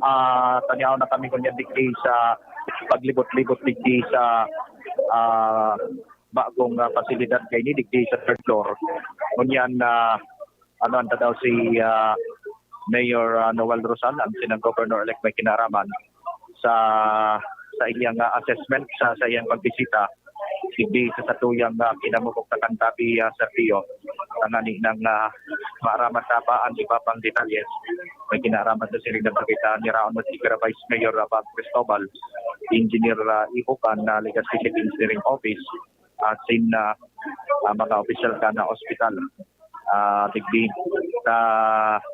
Uh, taniaw na kami kunyan digdi sa paglibot-libot digdi sa uh, bagong uh, pasilidad kaini digdi sa third floor. Ngunyan, uh, ano anta daw si uh, Mayor uh, Noel Rosal, ang sinang governor-elect may kinaraman sa sa iyang uh, assessment sa sa iyang pagbisita digdi sa satuyang uh, kinamumuktakan tabi uh, sa Pio tangani nang uh, maaraman ta pa ang iba pang detalye. May kinaraman sa siring na pagkita ni Raon Matigra Vice Mayor uh, Bob Cristobal, Engineer uh, Ibukan na uh, Legazpi City Engineering Office asin uh, uh, mga opisyal kan uh, ospital. Uh, digdi sa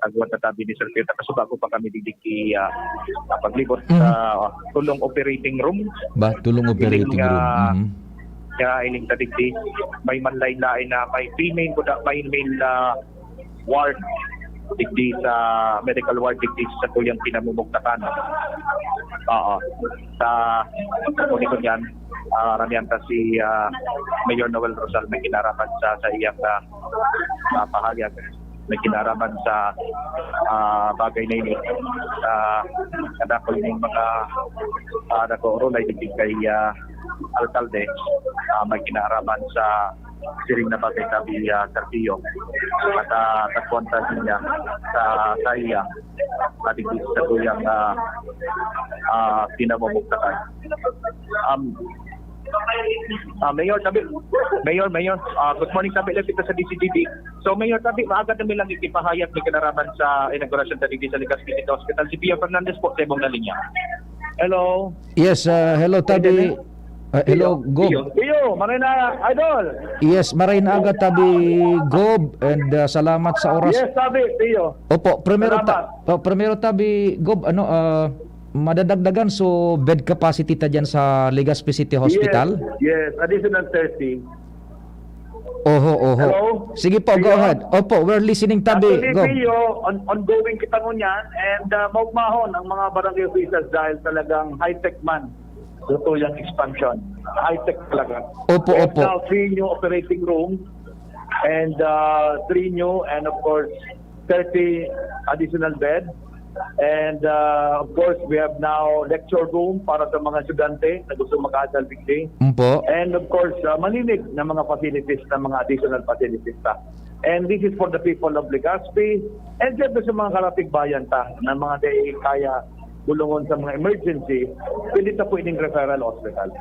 tagwan tatabi ni Sir Peter, kaso bago pa kami digdi uh, paglibot mm. sa uh, tulong operating room. Ba, tulong operating room. Uh, mm-hmm. Kaya ining tadigdi, may manlain-lain na may female kuda, may male uh, ward digdi sa medical ward digdi sa tuyang pinamumugtakan. Oo. Sa kundi ko niyan, uh, ramian ta si uh, Mayor Noel Rosal may kinarapat sa sa iyang uh, uh, pahayag. may kinaraman sa, ah, bagay na ini. Ah, kadakol ning mga, ah, nag-oorolay digdi kay, ah, alkalde, ah, may kinaraman sa siring na bagay, sabi, ah, Sir Pio. At, ah, tagpuan ta niya sa, sa iya, ah, digdi sa tuyang, ah, ah, pinamumugtakan. Um, ah, Mayor, sabi, Mayor, Mayor, ah, good morning, sabi lang kita sa D C G B. So, Mayor, sabi, maaga na mi lang ipahayag ni kinaraman sa inaugurasyon sa digdi sa Legazpi City Hospital. Si Pio Fernandez po, sa ibong na linya. Hello. Yes, ah, hello, Tabi. Pwede na? Ah, hello, Pio. Gob. Pio. Pio, maray na, idol. Yes, maray na aga, Tabi Gob, and, ah, salamat sa oras. Yes, Tabi, Pio. Opo, primero, ta- Salamat. oh, primero, Tabi Gob, ano, ah, madadagdagan so bed capacity ta diyan sa Legazpi City Hospital? Yes, yes, additional thirty. Oho, oho. Hello? Sige po, go Pio? ahead. Opo, we're listening, Tabi. Actually, Go. Pio, on-, ongoing kita ngunyan and, ah, maugmahon ang mga barangay officials dahil talagang high-tech man. Totoo yung expansion. High-tech talaga. Opo, We have opo. now three new operating room and, ah, three new and of course, thirty additional bed. And, ah, of course, we have now lecture room para sa mga estudyante na gusto mag-aaral digdi. Opo. And of course, ah, malinig na mga facilities, na mga additional facilities pa. And this is for the people of Legazpi and syempre sa mga karatig bayan ta na mga di kaya bulungon sa mga emergency, pwede ta po ining referral hospital.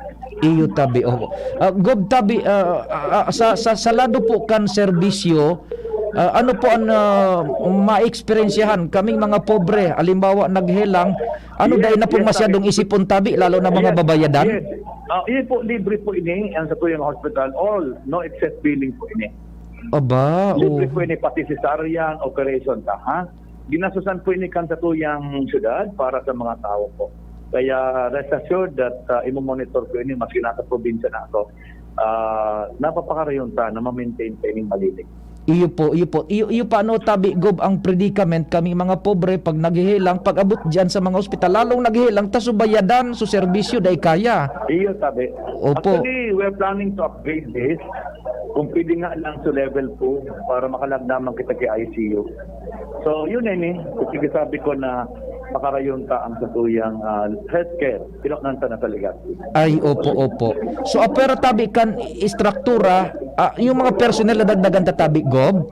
Iyo, Tabi, oho. Ah, Gob, Tabi, ah, ah, ah, sa, sa, sa lado po kan serbisyo, ah, ano po ang, ah, maeksperyensyahan? Kaming mga pobre, halimbawa, naghelang, ano, Yes, dai na pong yes, masyadong Tabi. isipon, Tabi, lalo na mga Yes, babayadan? yes. Ah, iyon po, libre po ini, ang sa tuyang hospital, all, no excess billing po ini. Aba, Libre oh. po ini, pati cesarean, operation ta, ha? Ginastusan po ini kan sa tuyang syudad para sa mga tawo po. Kaya rest assured that, ah, imo-monitor po ini, maski nasa probinsya na ako. Ah, napapakarayon ta na ma-maintain pa ining malinig. Iyo po, iyo po. Iyo, iyo pa, ano, Tabi, Gob, ang predicament, kami mga pobre, pag naghihilang, pag abot diyan sa mga ospital, lalong naghihilang, ta subayadan, so serbisyo, dai kaya. Iyo, Tabi. Opo. Actually, we're planning to upgrade this. Kung pwede nga lang sa level two para makalagnaman kita kay I C U. So, yun, eh, ni. Sige, sabi ko na pakarayon ta ang satuyang, ah, healthcare. Pinaknan ta na sa Legazpi. Ay, opo, opo. So, apwera tabi kan istruktura, ah, yung mga personnel na dagdagan ta tabi, Gob?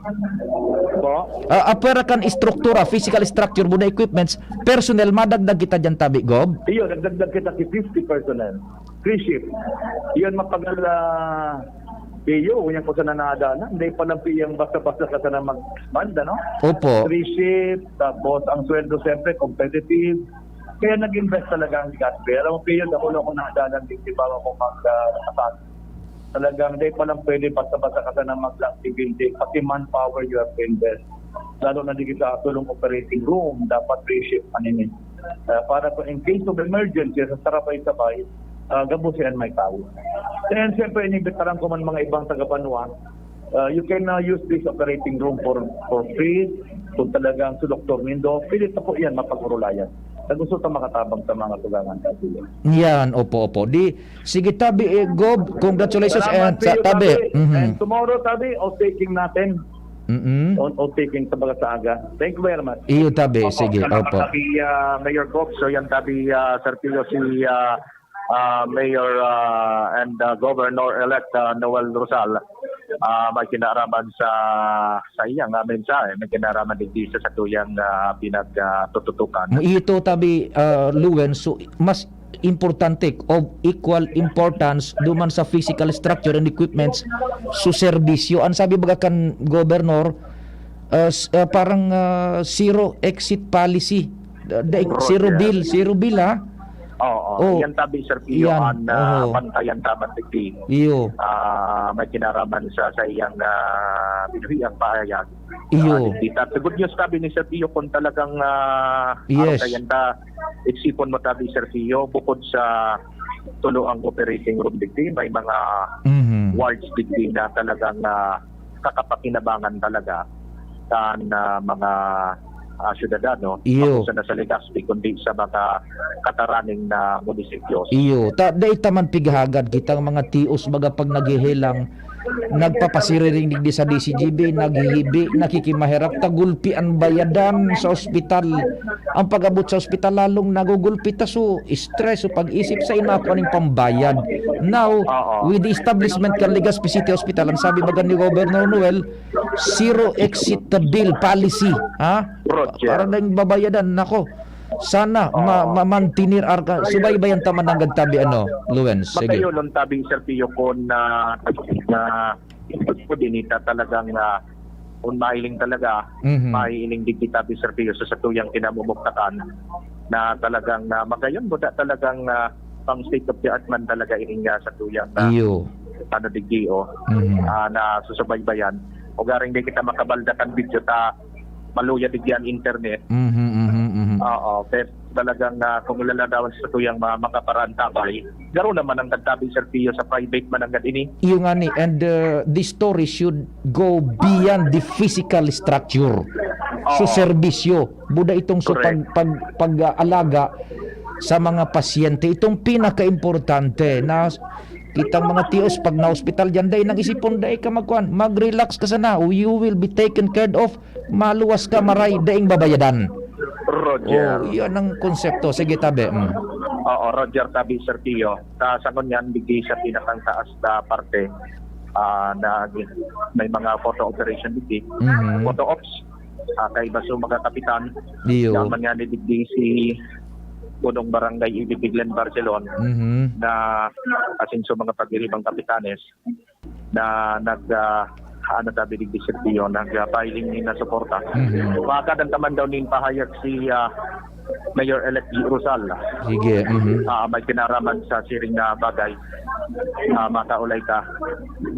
Po? Ah, apwera kan istruktura, physical structure, muna equipments, personnel, madagdag kita dyan tabi, Gob? Iyo, nagdagdag kita ki fifty personnel. Three shift. Iyan mapagal, ah, iyo, unya ko sana naadalan. Hindi pa lang piyang basta-basta ka sana mag-expand, ano? Opo. Three shift, tapos ang sweldo, siyempre, competitive. Kaya nag-invest talaga ang Legazpi. Alam mo, Pio, ako lang kung naadalan, di, di ba ako mag, ah, nakapag-, talagang hindi pa lang pwede basta-basta ka sana mag-, building. Pati manpower, you have to invest. Lalo na dito sa tulong operating room, dapat three shift, ano yun, eh. Ah, para po in case of emergency, sa sarapay-sapay, ah, gabusihan may tao. And siyempre, inibitaran ko man mga ibang taga-banwa, ah, you can, ah, use this operating room for, for free. Kung talagang sa doktor nindo, pwede pa po yan mapag-urulayan. Na gusto ta makatabang sa mga tugangan sa Yan, opo, opo. Di, sige tabi, eh, Gob, congratulations Salamat and sa Pio, tabi. Tabi. Mhm. And tomorrow, tabi, oath-taking natin. Mm-mm. On, on taking sa mga sa aga. Thank you very much. Iyo, tabi. Opo, Sige, salamat, opo. Tabi, ah, Mayor Gob. So, yan, tabi, ah, Sir Pio, si, ah, ah, Mayor, ah, and, ah, Governor-elect, ah, Noel Rosal, ah, may kinaaraman sa, sa iyang, ah, mensahe, may kinaaraman digdi sa satuyang, ah, pinag, ah, tututukan. Ito, tabi, ah, Luen, so, mas importante, of equal importance, duman sa physical structure and equipments, su serbisyo. Ang sabi baga kan Governor, ah, s-, ah, parang, ah, zero exit policy. Da-, da-, Correct, zero yeah. bill, zero bill, ha? Oo, Oh, yan tabi, Sir Pio, yan, ang, ah, oo. bantayan dapat digdi. Iyo. Ah, may kinaraman sa, sa iyang, ah, binuhi ang pahayag. Iyo. Ah, digdi. At good news tabi ni Sir Pio kung talagang, ah, Yes. araw na yan ta, isipon mo tabi, Sir Pio, bukod sa tulo ang operating room digdi, may mga Mhm. wards digdi na talagang, ah, kakapakinabangan talaga kan, ah, mga, ah, syudadano, Iyo. bukod sa nasa Legazpi, kundi sa mga kataraning na munisipyos. Iyo. Ta-, dai ta man pighagad kitang mga tios, baga pag naghehelang, nagpapasiriring digdi sa D C G B, naghihibi, nakikimaherak, ta gulpi an bayadan sa ospital. Ang pag-abot sa ospital, lalong nagugulpi ta, so stress, so pag-isip sa ina ko aning pambayad. Now, Oo. with the establishment kan Legazpi City Hospital, ang sabi baga ni Governor Noel, zero exit bill policy, ha? Roger. Para na yung babayadan, nako. Sana ma- Oo. ma-mantinir arka. Subaybayan ta man nanggad tabi, ano, Lawrence. Sige. Matayolon tabi, Sir Pio, kung na, na, dinita talagang, ah, kung mahiling talaga, Mhm. mahiling digdi tabi, Sir Pio, sa satuyang kinamumuktakan na talagang, na magayon mo da talagang, ah, pang state of the art man talaga ining, ah, satuyang na Iyo. ano digdi, oh, Mhm. ah, na susubaybayan. O garing di kita makabalda kan video ta maluya digdi an internet. Mhm, mhm, mhm. Oo, pero talagang, ah, kung ilaladawan sa tuyang mga makaparantabay, garo naman ang nagtabi, Sir Pio, sa private man ang ini. Iyo nga ni, and uh, this story should go beyond the physical structure. So, Oo. serbisyo, buda itong so pag, Correct. pag, pag-aalaga sa mga pasyente. Itong pinaka-importante na kitang mga tios pag na-hospital dyan, dai nang isipon, dai ka magkuhan, mag-relax ka sana. You will be taken care of. Maluwas ka, maray, daing babayadan. Roger. Oh, yan ang konsepto. Sige, tabi. Mm. Oo, Roger, tabi, Sir Pio. Sa, sa ngunyan, digdi sa pinakang taas na parte, ah, na may mga photo operation digdi. Mhm. Photo ops, ah, kaiba sa mga kapitan. Iyo. Yaman nga ni digdi si Punong Barangay Ibibiglen Barcelon Mhm. na asin sa mga pagdiribang kapitanes na nag, ah, ano tabi digdi, Sir Pio, nag, ah, filing ni na suporta. Mhm. Pagkadan taman daw nin pahayag si, ah, Mayor-elect G. Rosal. Sige. Mhm. Ah, may kinaraman sa siring na bagay. Ah, makaulay ka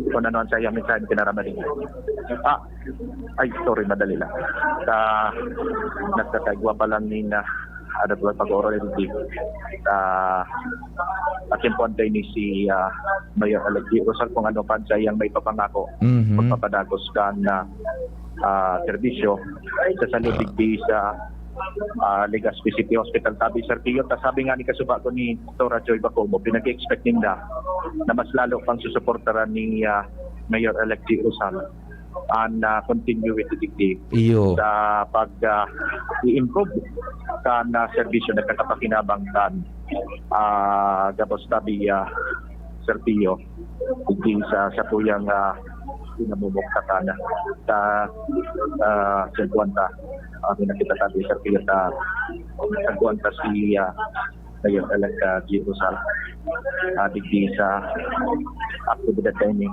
kung ano ang sayang mensahe na kinaraman ninyo. Ah, ay, sorry, madali lang. Sa nagkakaigwa pa lang ni na ano ba pag-oral hindi. Ah, at yung point ni si, ah, Mayor-elect G. Rosal kung ano pa ang sayang may papangako. Mhm. Magpapadagos ka na, ah, serbisyo sa San Luis Digdi sa, ah, Legazpi City Hospital. Tabi, Sir Pio, ta sabi nga ni kasubago ni Doktora Joy Bacomo, pinag-expect ninda na mas lalo pang susuportaran ni, ah, Mayor-elect G. Rosal an, ah, continuity digdi Iyo. sa pag, ah, i-improve kan, ah, serbisyo na kakapakinabang kan, ah, gabos tabi, ah, Sir Pio, digdi sa, sa tuyang, ah, pinamumuktakan sa, ah, sa Guanta. Ah, pinakita tabi, Sir Pio, sa, sa Guanta si, ah, Mayor-elect, ah, G. Rosal. Ah, digdi sa aktibidad na ini,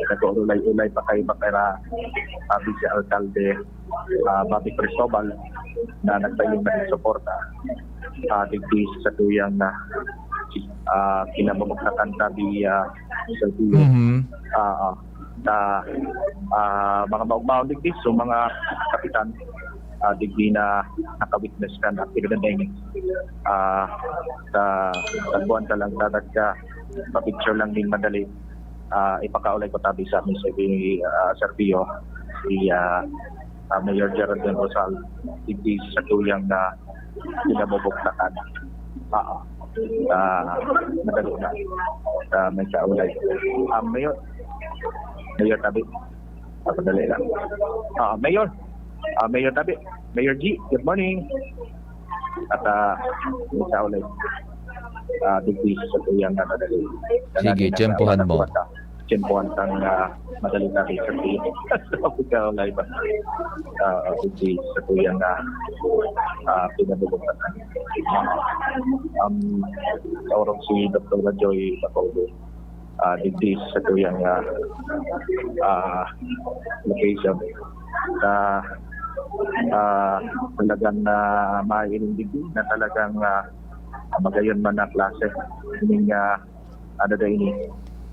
nag-uulay-ulay pa kay Bakera, ah, Vice Alcalde, ah, Bobby Cristobal, na nagpailing na ng suporta. Ah, digdi sa tuyang na, ah, kinamamagtakan tabi, ah, sa tuyang, Mhm. ah, ah, sa, ah, mga maugmaon digdi, so mga kapitan, ah, digdi na naka-witness kan aktibidad na ini. Ah, sa, sa buwan ta lang, sa nagka, pa-picture lang din madali. Ah, ipakaulay ko tabi sa amin sa, ah, Sir Pio, si, ah, ah, Mayor Geraldine Rosal, digdi sa tuyang na pinamubuktakan. Oo. Ah, madali na. Ah, may kaulay. Ah, Mayor. Mayor tabi. Ah, madali lang. Ah, Mayor. Ah, Mayor tabi. Mayor G, good morning. At, ah, may kaulay. Ah, digdi sa tuyang na madali. Sige, tiyempohan mo. Tiyempohan tang, ah, madali na rin sa tuyang. Sa kaulay ba? Ah, digdi sa tuyang na, ah, pinabubuktakan. Um, sa orong si Doktor Joy Bacobo, ah, digdi sa tuyang, ah, ah, location. Sa, ah, talagang, ah, maiinom digdi na talagang, ah, magayon man na klase. Meaning, ah, ano na ini,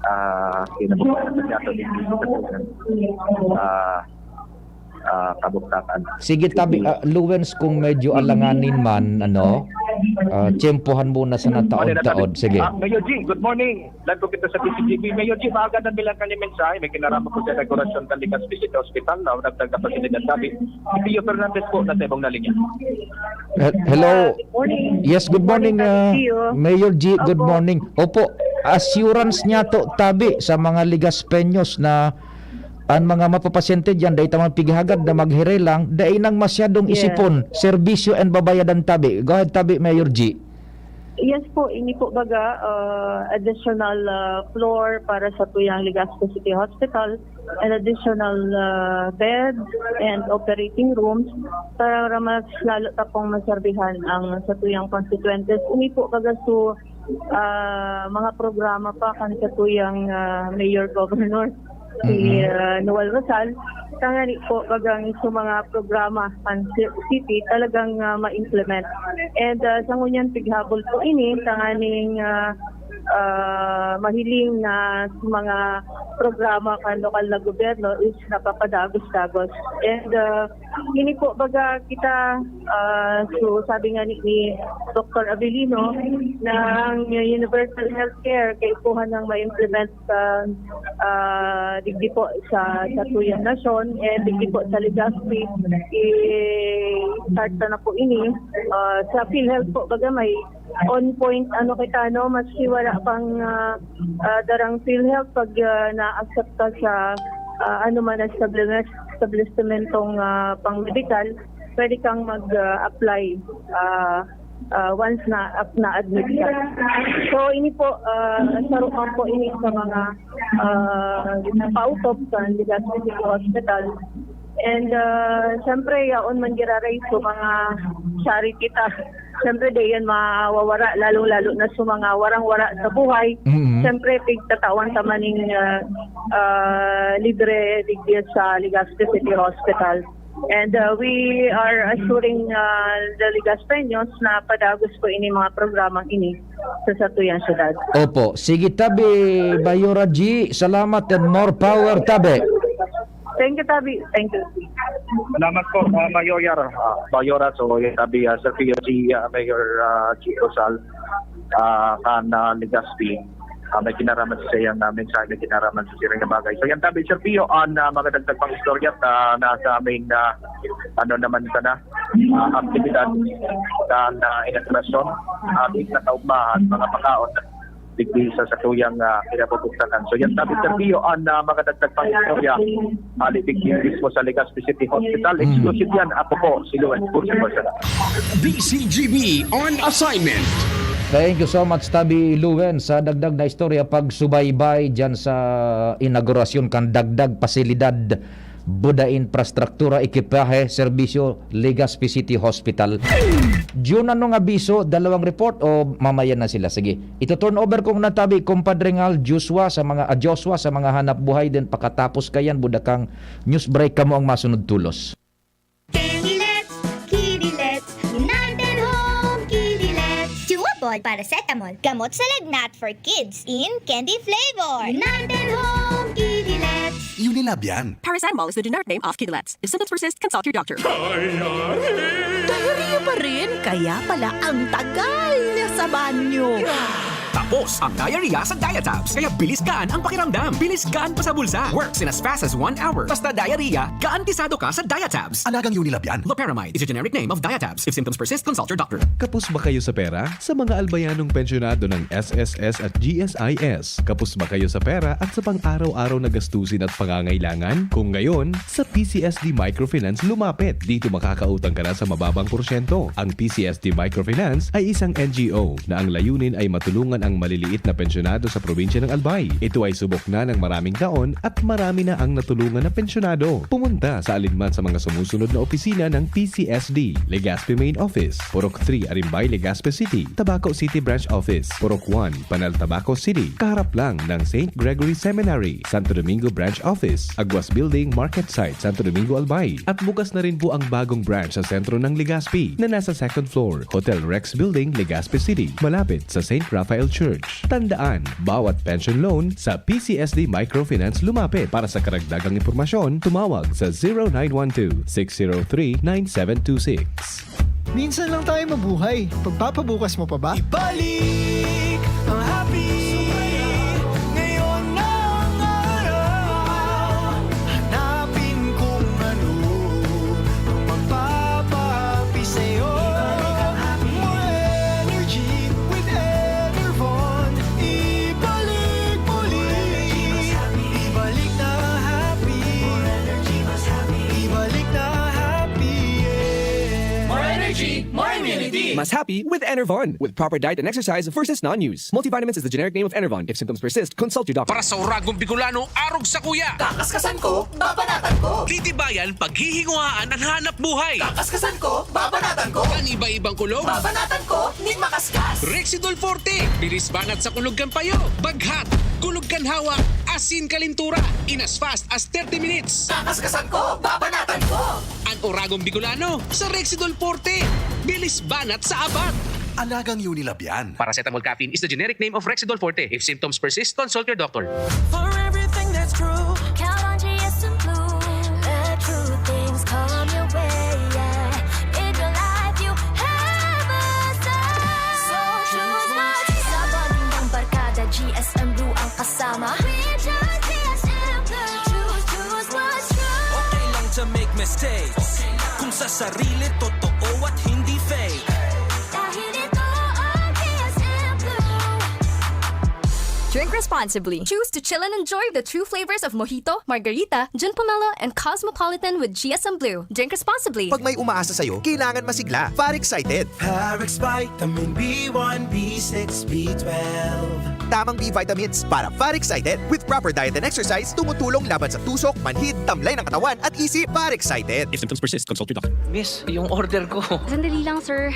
ah, kinabukasan niya ito digdi sa tuyang, ah, ah, kabuktakan. Sige, tabi, ah, Lawrence, kung medyo alanganin man, ano, ah, tiyempohan muna sa nataod-taod. Sige. Ah, Mayor G, good morning. Lagko kita sa P C G B. Mayor G, maaga na bilang kanyang mensahe. May kinaraman po sa inaugurasyon kan Legazpi City Hospital na unang tagapasilidad tabi. Si Pio Fernandez po na sa ibang na linya. He- Hello. Good morning. Yes, good morning, Morning, ah, Pio. Mayor G. Good Opo. Morning. Opo. Assurance niyato tabi sa mga Legaspeños na an mga mapapasyente diyan, dai ta man pighagad na maghiray lang, dai nang masyadong Yes. isipon, serbisyo and babayadan tabi. Go ahead tabi, Mayor G. Yes po, ini po baga, ah, additional, ah, floor para satuyang Legazpi City Hospital, an additional, ah, bed and operating rooms para mas lalo ta pong maserbihan ang satuyang constituentes. Ini po baga su, ah, mga programa pa kan satuyang, ah, Mayor Governor, si, Mm-hmm. ah, Noel Rosal. Tangani po bagang su mga programa kan ci-, city talagang, ah, ma-implement. And, ah, sa ngunyan pighabol po ini, tanganing, ah, ah, mahiling na sa mga programa kan lokal na gobyerno is napapadagos-dagos. And, ah, ini po baga kita, ah, so sabi nga ni, ni Doktor Avelino na ang universal healthcare kaipuhan ng ma-implement sa, ah, digdi po sa, sa tuyang nasyon, and digdi po sa Legazpi, i-start na, na po ini. Ah, sa PhilHealth po, baga may on point, ano kita, no, maski wala pang, ah, ah, darang PhilHealth, pag, ah, na-accept ka sa, ah, ano man, establish-, establishmentong, ah, pang-medical, pwede kang mag, ah, apply, ah, ah, once na, ap-, na-admit ka. So, ini po, ah, saro man po ini sa mga, ah, pautob sa Legazpi City Hospital. And, ah, syempre, yaon man giraray sa mga charity ta. Syempre, di yan mawawara, lalong-lalo na sa mga warang-wara sa buhay. Mm. Syempre, pigtatawan ta man ning, ah, ah, libre digdi sa Legazpi City Hospital. And, ah, we are assuring, ah, the Legazpeños na padagos po ini mga programang ini sa satuyang syudad. Opo. Sige, tabi, Mayora G. Salamat and more power, tabi. Thank you, tabi. Thank you. Salamat po, ah, Mayora. Ah, Mayora, so, yan, tabi, ah, Sir Pio, si, ah, Mayor, ah, G. Rosal, ah, kan, ah, Legazpi. Ah, may kinaraman sa iyang, ah, mensahe, may kinaraman sa siring na bagay. So, yan, tabi, Sir Pio, an, ah, mga dagdag pang istorya, ah, nasa main, ah, ano naman sana, ah, aktibidad kan, ah, inaugurasyon, ah, di na kaugmahan, mga pakaon, digdi sa satuyang, ah, kinapupugtakan. So, yan, tabi, Sir Pio, an, ah, mga dagdag pang istorya, ah, digdi mismo sa Legazpi City Hospital. Mm. Exclusive yan. Ako po, si Luis Bursi Barcelona. D C G B on assignment. Thank you so much, Tabi Luen, sa dagdag na istorya, pagsubaybay dyan sa inaugurasyon kan dagdag pasilidad buda, infrastruktura, ekipahe, serbisyo, Legazpi City Hospital. Jun, anong abiso? Dalawang report o mamaya na sila? Sige, ito turn over kong natabi, Compadre Ngal Joshua, sa mga, ah, Joshua, sa mga hanap buhay din. Pakatapos kayan, buda kang news break, kamo ang masunod tulos. Kidilets, Kidilets, United Home Kidilets. Chewable paracetamol, gamot sa lagnat for kids in candy flavor. United Home Kidilets. Unilab yan. Paracetamol is the generic name of Kidilets. If symptoms persist, consult your doctor. Diarrhea pa rin? Kaya pala ang tagal niya sa banyo. Tapos ang diarrhea sa Diatabs. Kaya bilis gaan ang pakiramdam. Bilis gaan pa sa bulsa. Works in as fast as one hour. Basta diarrhea, garantisado ka sa Diatabs. Alagang Unilab yan. Loperamide is a generic name of Diatabs. If symptoms persist, consult your doctor. Kapos ba kayo sa pera? Sa mga albayanong pensyonado ng S S S at G S I S, kapos ba kayo sa pera at sa pang-araw-araw na gastusin at pangangailangan? Kung gayon, sa P C S D Microfinance lumapit. Dito makakautang ka na sa mababang porsyento. Ang P C S D Microfinance ay isang N G O na ang layunin ay matulungan ang maliliit na pensyonado sa probinsya ng Albay. Ito ay subok na ng maraming taon at marami na ang natulungan na pensyonado. Pumunta sa alinman sa mga sumusunod na opisina ng P C S D: Legazpi Main Office, Purok three, Arimbay, Legazpi City; Tabaco City Branch Office, Purok one, Panal, Tabaco City, kaharap lang ng Saint Gregory Seminary; Santo Domingo Branch Office, Aguas Building, Market Site, Santo Domingo, Albay. At bukas na rin po ang bagong branch sa sentro ng Legazpi, na nasa second floor, Hotel Rex Building, Legazpi City, malapit sa Saint Raphael Church. Tandaan, bawat pension loan sa P C S D Microfinance lumapit. Para sa karagdagang impormasyon, tumawag sa zero nine one two, six zero three, nine seven two six. Minsan lang tayo mabuhay. Pagpapabukas mo pa ba? Ibalik ang happy. Ngayon na ang araw. Hanapin kung ano ang magpapahappy sa'yo. More energy with Enervon. Ibalik More immunity. Mas happy with Enervon. With proper diet and exercise versus non-use. Multivitamins is the generic name of Enervon. If symptoms persist, consult your doctor. Para sa Uragong Bicolano, arog sa kuya. Kakaskasan ko, babanatan ko. Titibayan, paghihinguhaan ang hanap buhay. Kakaskasan ko, babanatan ko. Kan iba-ibang kulog. Babanatan ko, nin makaskas. Rexidol Forte, bilis banat sa kulog kan payo. Baghat, kulog kan hawak, asin kalintura. In as fast as thirty minutes. Kakaskasan ko, babanatan ko. An Uragong Bicolano sa Rexidol Forte. Bilis banat sa abat. Alagang Unilab yan. Paracetamol caffeine is the generic name of Rexidol Forte. If symptoms persist, consult your doctor. For everything that's true. Count on G S M Blue. Let true things come your way, yeah. In your life, you have a say. So choose what's Sa pamindang barkada, G S M Blue ang kasama. We choose G S M Blue. Choose, choose what's true. Okay lang to make mistakes. Kung sa sarili, totoo at hindi fake. Dahil ito ang G S M Blue. Drink responsibly. Choose to chill and enjoy the true flavors of mojito, margarita, gin pomelo, and cosmopolitan with G S M Blue. Drink responsibly. Pag may umaasa sa'yo, kailangan masigla. Far Excited. Parex Vitamin B one, B six, B twelve. Tamang B vitamins para Far Excited. With proper diet and exercise, tumutulong laban sa tusok, manhid, tamlay ng katawan at isip. Far Excited. If symptoms persist, consult your doctor. Miss, yung order ko. Sandali lang, sir.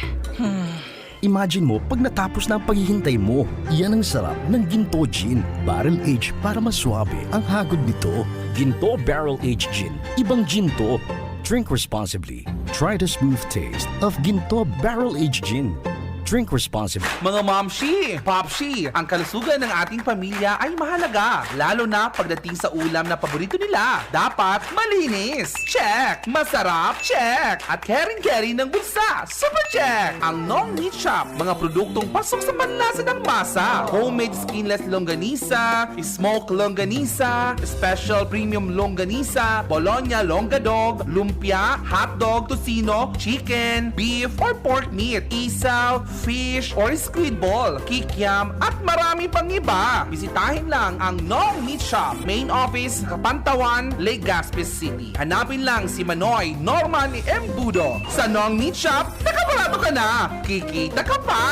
Imagine mo pag natapos na ang paghihintay mo. Yan ang sarap ng Ginto Gin. Barrel aged para mas swabe ang hagod nito. Ginto Barrel Aged Gin. Ibang Ginto. Drink responsibly. Try the smooth taste of Ginto Barrel Aged Gin. Drink responsibly. Mga momshi, popshi, ang kalusugan ng ating pamilya ay mahalaga, lalo na pagdating sa ulam na paborito nila. Dapat malinis. Check. Masarap. Check. At caring-caring ng bulsa. Super check. Ang Nong Meat Shop. Mga produktong pasok sa panlasa ng masa. Homemade skinless longganisa, smoke longganisa, special premium longganisa, Bologna longga dog, lumpia, hotdog, tocino, chicken, beef, or pork meat, isaw, fish, or squid ball, kikiam, at marami pang iba. Bisitahin lang ang Nong Meat Shop, main office, Kapantawan, Legazpi City. Hanapin lang si Manoy Norman Embudo. Sa Nong Meat Shop, nakabarato ka na! Kikita ka pa!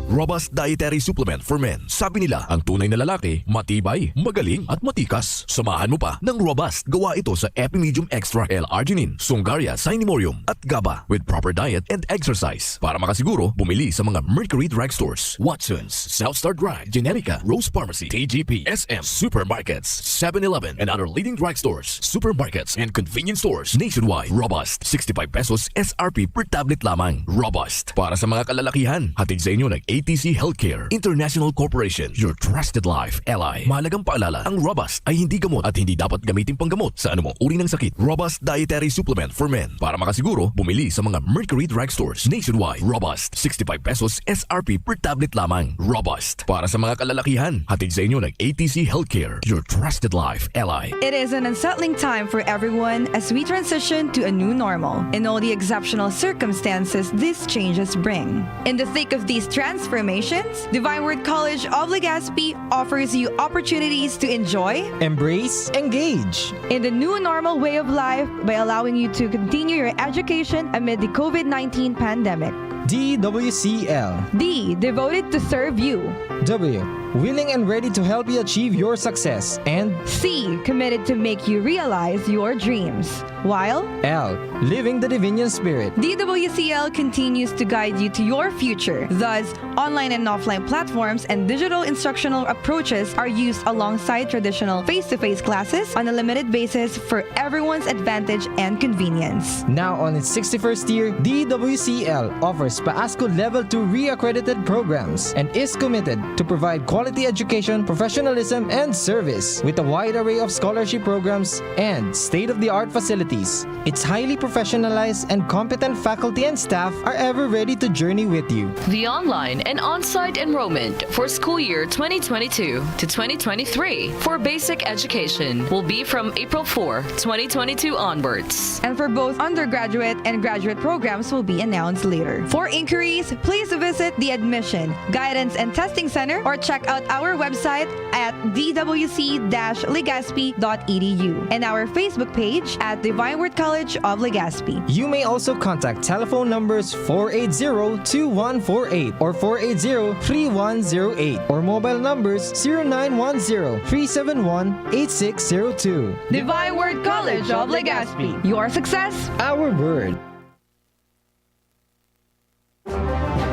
Robust Dietary Supplement for Men. Sabi nila, ang tunay na lalaki, matibay, magaling, at matikas. Samahan mo pa ng Robust. Gawa ito sa Epimedium Extra L-Arginine, Sungaria Cinemorium, at GABA. With proper diet and exercise. Para makasiguro, bumili sa mga Mercury Drugstores, Watsons, South Star Drug, Generica, Rose Pharmacy, T G P, S M, supermarkets, Seven Eleven, and other leading drugstores, supermarkets, and convenience stores nationwide. Robust, sixty-five pesos S R P per tablet lamang. Robust, para sa mga kalalakihan. Hatid sa inyo ng A T C Healthcare International Corporation, your trusted life ally. Mahalagang paalala, ang Robust ay hindi gamot at hindi dapat gamitin panggamot sa anumang uri ng sakit. Robust Dietary Supplement for Men. Para makasiguro, bumili sa mga Mercury Drugstores nationwide. Robust, sixty-five pesos S R P per tablet lamang. Robust, para sa mga kalalakihan. Hatid sa inyo ng A T C Healthcare, your trusted life ally. It is an unsettling time for everyone as we transition to a new normal and all the exceptional circumstances these changes bring. In the thick of these transformations, Divine Word College of Legazpi offers you opportunities to enjoy, embrace, engage in the new normal way of life by allowing you to continue your education amid the COVID nineteen pandemic. D W C L. D, devoted to serve you. W, willing and ready to help you achieve your success. And C, committed to make you realize your dreams. While L, living the Divinian spirit. D W C L continues to guide you to your future. Thus, online and offline platforms and digital instructional approaches are used alongside traditional face-to-face classes on a limited basis for everyone's advantage and convenience. Now on its sixty-first year, D W C L offers PAASCU Level two re-accredited programs and is committed to provide quality education, professionalism, and service with a wide array of scholarship programs and state-of-the-art facilities. Its highly professionalized and competent faculty and staff are ever ready to journey with you. The online and on-site enrollment for school year twenty twenty-two to twenty twenty-three for basic education will be from April four, twenty twenty-two onwards. And for both undergraduate and graduate programs will be announced later. For inquiries, please visit the Admission, Guidance and Testing Center or check out our website at d w c dash legazpi dot e d u and our Facebook page at the Vinewood College of Legazpi. You may also contact telephone numbers four eight zero two one four eight or four eight zero three one zero eight or mobile numbers zero nine one zero three seven one eight six zero two. The Vinewood College of Legazpi. Your success, our word.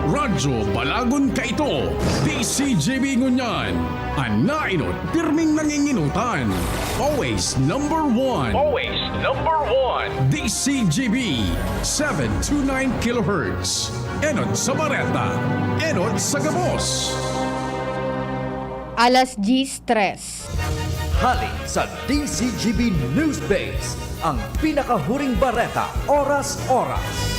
Radyo Balagon kaito, D C G B ngunyan. An naenot, pirming nanginginutan. Always number one. Always number one. D C G B, seven two nine kilohertz. Enot sa bareta. Enot sa gabos. Alas diyes tres. Hali sa D C G B Newsbase, ang pinakahuring bareta, oras-oras.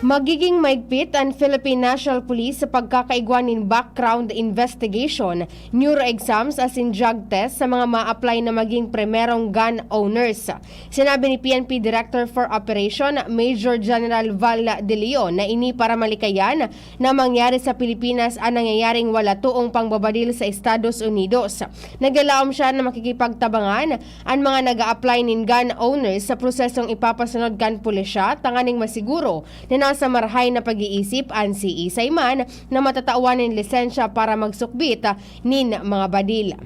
Magiging maigpit an Philippine National Police sa pagkakaigwa nin background investigation, neuro exams asin drug test sa mga ma-apply na maging primerong gun owners. Sinabi ni P N P Director for Operation, Major General Val De Leon, na ini para malikayan na mangyari sa Pilipinas an nangyayaring wala toong pangbabadil sa Estados Unidos. Naglalaom siya na makikipagtabangan an mga nag-a-apply nin gun owners sa prosesong ipapasunod kan pulisya tanganing masiguro na nasa marahay na pag-iisip an C E sa iman na matatawan nin lisensya para magsukbit nin mga badil.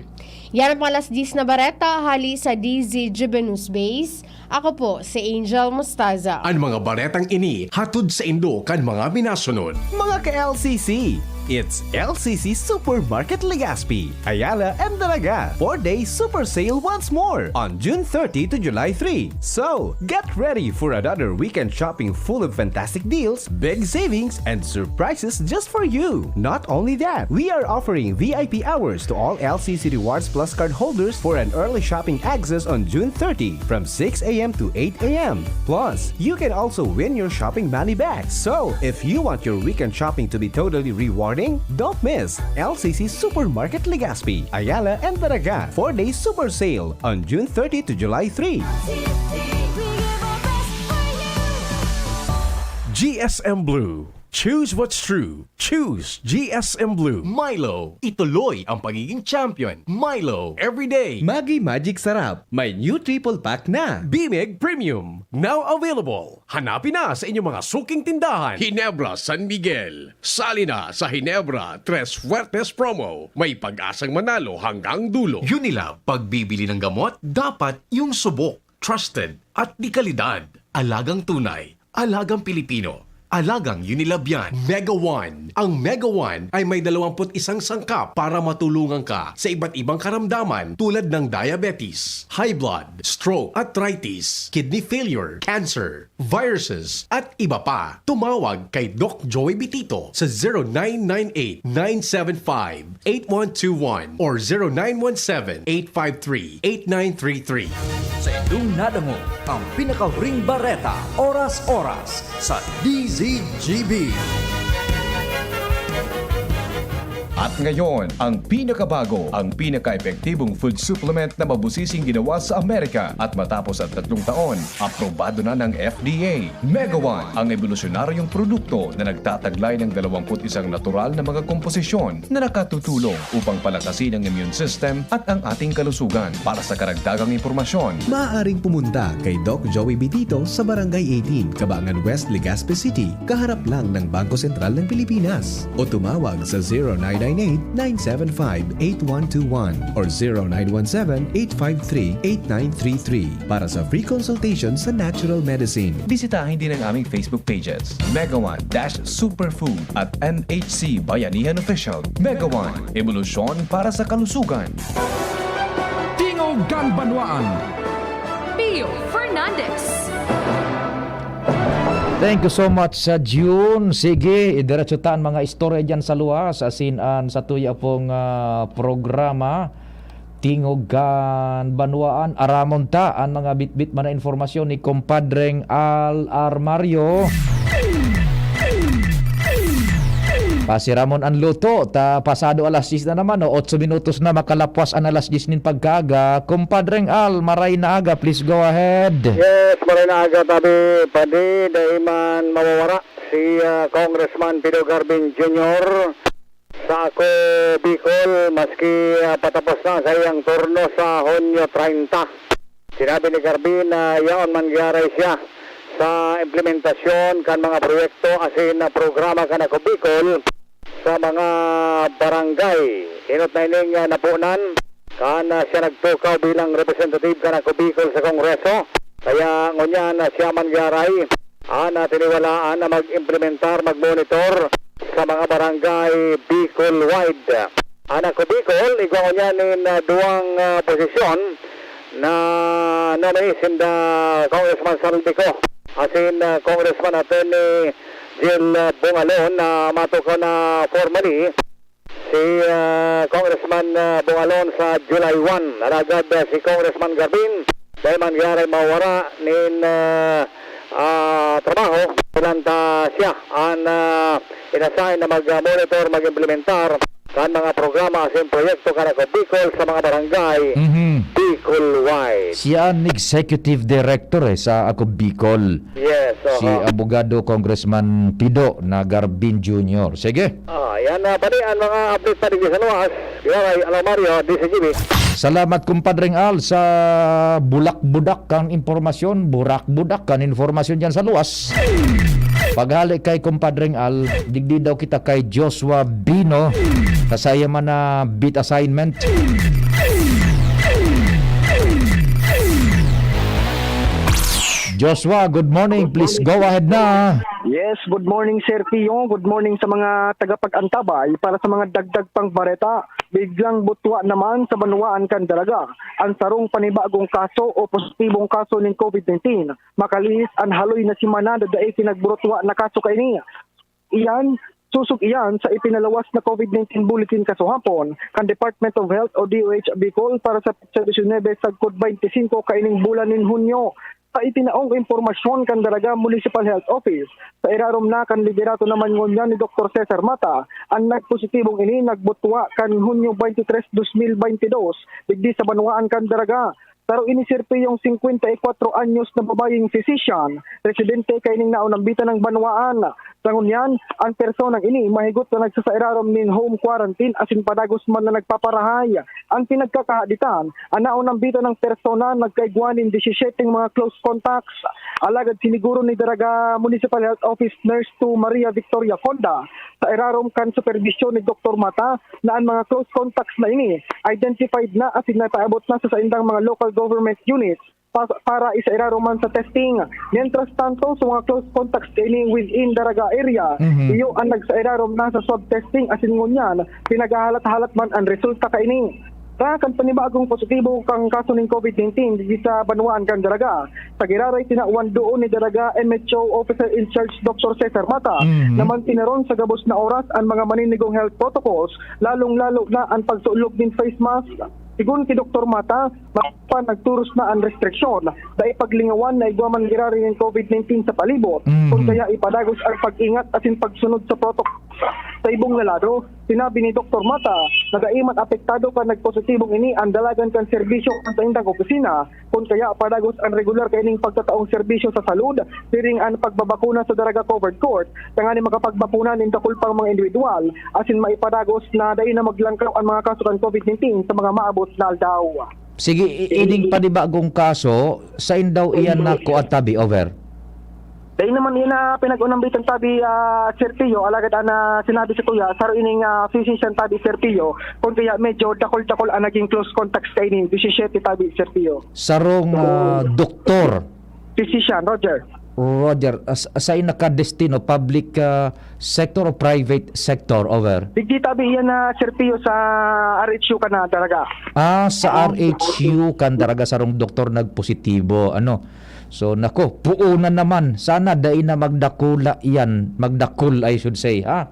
Yan ang mga alas diyes na bareta hali sa D Z G B News Base. Ako po si Angel Mostaza. An mga baretang ini hatod saindo kan mga minasunod. Mga ka-L C C, it's L C C Supermarket Legazpi, Ayala and Daraga. Four-day super sale once more on June thirty to July three. So, get ready for another weekend shopping full of fantastic deals, big savings, and surprises just for you. Not only that, we are offering V I P hours to all L C C Rewards Plus cardholders for an early shopping access on June thirty from six a m to eight a m. Plus, you can also win your shopping money back. So, if you want your weekend shopping to be totally rewarding, don't miss L C C Supermarket Legazpi, Ayala, and Daraga four-day super sale on June thirty to July three. G S M Blue. Choose what's true. Choose G S M Blue. Milo. Ituloy ang pagiging champion. Milo. Everyday. Maggi Magic Sarap. May new triple pack na. Bimig Premium. Now available. Hanapin na sa inyong mga suking tindahan. Ginebra San Miguel. Sali na sa Ginebra Tres Fuertes Promo. May pag-asang manalo hanggang dulo. Unilab, pagbibili ng gamot, dapat yung subok, trusted, at de kalidad. Alagang tunay, alagang Pilipino, alagang Unilab yan. Mega One. Ang Mega One ay may dalawampu't isang sangkap para matulungan ka sa iba't ibang karamdaman tulad ng diabetes, high blood, stroke, arthritis, kidney failure, cancer, viruses, at iba pa. Tumawag kay Doc Joey Bitito sa zero nine nine eight, nine seven five, eight one two one or zero nine one seven, eight five three, eight nine three three. Sa indong nadangog ang pinakahuring bareta, oras-oras sa D Z G B. At ngayon, ang pinakabago, ang pinaka-epektibong food supplement na mabusising ginawa sa Amerika at matapos ang tatlong taon, aprobado na ng F D A. Megawan, ang ebolusyonaryong produkto na nagtataglay ng dalawampu't isang natural na mga komposisyon na nakatutulong upang palakasin ang immune system at ang ating kalusugan. Para sa karagdagang impormasyon, Maaaring pumunta kay Doc Joey Bitito sa Barangay eighteen, Kabangan West, Legazpi City, kaharap lang ng Bangko Sentral ng Pilipinas. O tumawag sa zero nine nine eight, nine seven five, eight one two one or zero nine one seven, eight five three, eight nine three three para sa free consultation sa natural medicine. Bisitahin din ang aming Facebook pages, Megawan dash Superfood at N H C Bayanihan Official. Megawan, ebolusyon para sa kalusugan. Tingog kan Banwaan. Pio Fernandez. Thank you so much, sa June. Sige, idiretso ta an mga istorya diyan sa luwas, asin an satuya pong, ah, programa, Tingog kan Banwaan. Aramon ta an mga bitbit man na impormasyon ni Compadreng Al Armario. Pasiramon an luto, ta pasado alas diyes na naman, o, otso minutos na makalapwas an alas diyes nin pagkaaga. Compadreng Al, maray na aga, please go ahead. Yes, maray na aga, tabi, padi, dai man mawawara si, ah, Congressman Pido Garvin Junior. Sa Ako Bicol, maski, ah, patapos na ang saiyang turno sa Hunyo treinta, sinabi ni Garbin na yaon man gyaray siya sa implementasyon kan mga proyekto asin, ah, programa kan Ako Bicol sa mga barangay. Enot na ining, ah, naponan kan, ah, siya nagtukaw bilang representative kan Ako Bicol sa Kongreso. Kaya ngunyan na siya man gyaray an, ah, tiniwalaan na mag-implementar, mag-monitor sa mga barangay Bicol-wide. An Ako Bicol, igwa ngunyan nin, ah, duwang, ah, posisyon na nominee sinda Congressman Saldico asin, ah, Congressman Attorney Jill, ah, Bungalon na matukaw na formally si, ah, Congressman, ah, Bungalon sa July one. Alagad, ah, si Congressman Garbin, dai man gyaray mawara nin, ah, ah, trabaho, ilan ta siya an, ah, inasahin na mag-monitor, mag-implementar kan mga programa asin proyekto kan Ako Bicol sa mga barangay Mhm. Bicol-wide. Siya an executive director, eh, sa Ako Bicol. Yes, Si oho. Abogado Congressman Pido na Garbin Junior. Sige. Ah, yan na, pati ang mga update pa digdi sa luwas. Yan ay Alamario, D C G B. Salamat, Kumpadreng Al, sa bulak-budak kan impormasyon, burak-budak kan informasyon dyan sa luwas. Paghali kay Kumpadreng Al, digdi daw kita kay Joshua Bino, sa saya man na beat assignment. Joshua, good morning. Good Please morning. Go ahead na. Yes, good morning, Sir Pio. Good morning sa mga tagapag-antabay. Para sa mga dagdag pang bareta, biglang butwa naman sa banwaan kan Daraga ang sarong panibagong kaso o positibong kaso nin covid nineteen. Makalihis an haloy na semana na dai kinagburutwa na kaso kaini. Iyan, sosog iyan sa ipinaluwas na covid nineteen bulletin kasuhapon kan Department of Health o D O H Bicol para sa petsa disinebe sagkod baynte singko kaining bulan nin Hunyo. Sa itinaong impormasyon kan Daraga Municipal Health Office, sa irarom na kan liderato naman ngunyan ni Doktor Cesar Mata, an nagpositibong ini nagbutwa kan Hunyo baynte tres, dos mil baynte dos, digdi sa banwaan kan Daraga. Saro ini, Sir Pio, singkwenta y kwatro anyos na babayeng physician, residente kaining naunambitan ng banwaan. Sa ngunyan, ang personang ini mahigot na nagsasairarom nin home quarantine asin padagos man na nagpaparahay. Ang pinagkakahaditan, ang naunambitan ng persona nagkaigwa nin disisiete mga close contacts. Alagad siniguro ni Daraga Municipal Health Office Nurse two Maria Victoria Fonda, sa irarom kan superbisyon ni Doktor Mata, na an mga close contacts na ini identified na asin napaabot na sa saindang mga local government units pa-, para isairarom man sa testing. Mientras tanto, sa mga close contacts kaini within Daraga area, Mhm. iyo ang nagsairarom na sa swab testing asin ngunyan, pinaghahalat-halat man ang resulta kaini. Sa kan panibagong positibo kan kaso nin covid nineteen digdi sa banwaan kan Daraga, sa giraray tinawan duon ni Daraga M H O Officer in Charge Doktor Cesar Mata, Mhm. na mantinaron sa gabos na oras ang mga maninigong health protocols, lalong-lalo na ang pagsulog nin face mask. Sigon ki Doktor Mata, pa nagturos na an restriksyon, dai paglingawan na igwa man giraray nin covid nineteen sa palibot, Mhm. kun kaya ipadagos ang pag-ingat asin pagsunod sa protocol. Sa ibong na lado, sinabi ni Doktor Mata na dai man apektado kan nagpositibong ini ang dalagan kan serbisyo kan saindang opisina, kun kaya padagos ang regular kaining pagtataong serbisyo sa salud, siring an pagbabakuna sa Daraga Covered Court, tanganing makapagbakuna nin dakul pang mga individual, asin maipadagos na dai na maglangkaw an mga kaso kan covid nineteen sa mga maabot na aldaw. Sige, i-, ining panibagong kaso, sain daw iyan na kuan tabi, over? Dai naman iyan na pinag-unambitan tabi, ah, Sir Pio, alagad an, ah, sinabi sa kuya, saro ining, ah, physician tabi, Sir Pio, kun kaya medyo dakul-dakul ang naging close contacts kaini, disisiete tabi, Sir Pio. Sarong, ah, doktor. Physician, Roger. Roger, as-, sain na ka destino, public, ah, sector o private sector, over? Digdi tabi iyan na, Sir Pio, sa R H U kan Daraga. Ah, sa R H U kan Daraga sarong doktor nagpositibo, ano? So, nako, puunan naman. Sana dai na magdakula iyan, magdakul, I should say, ha?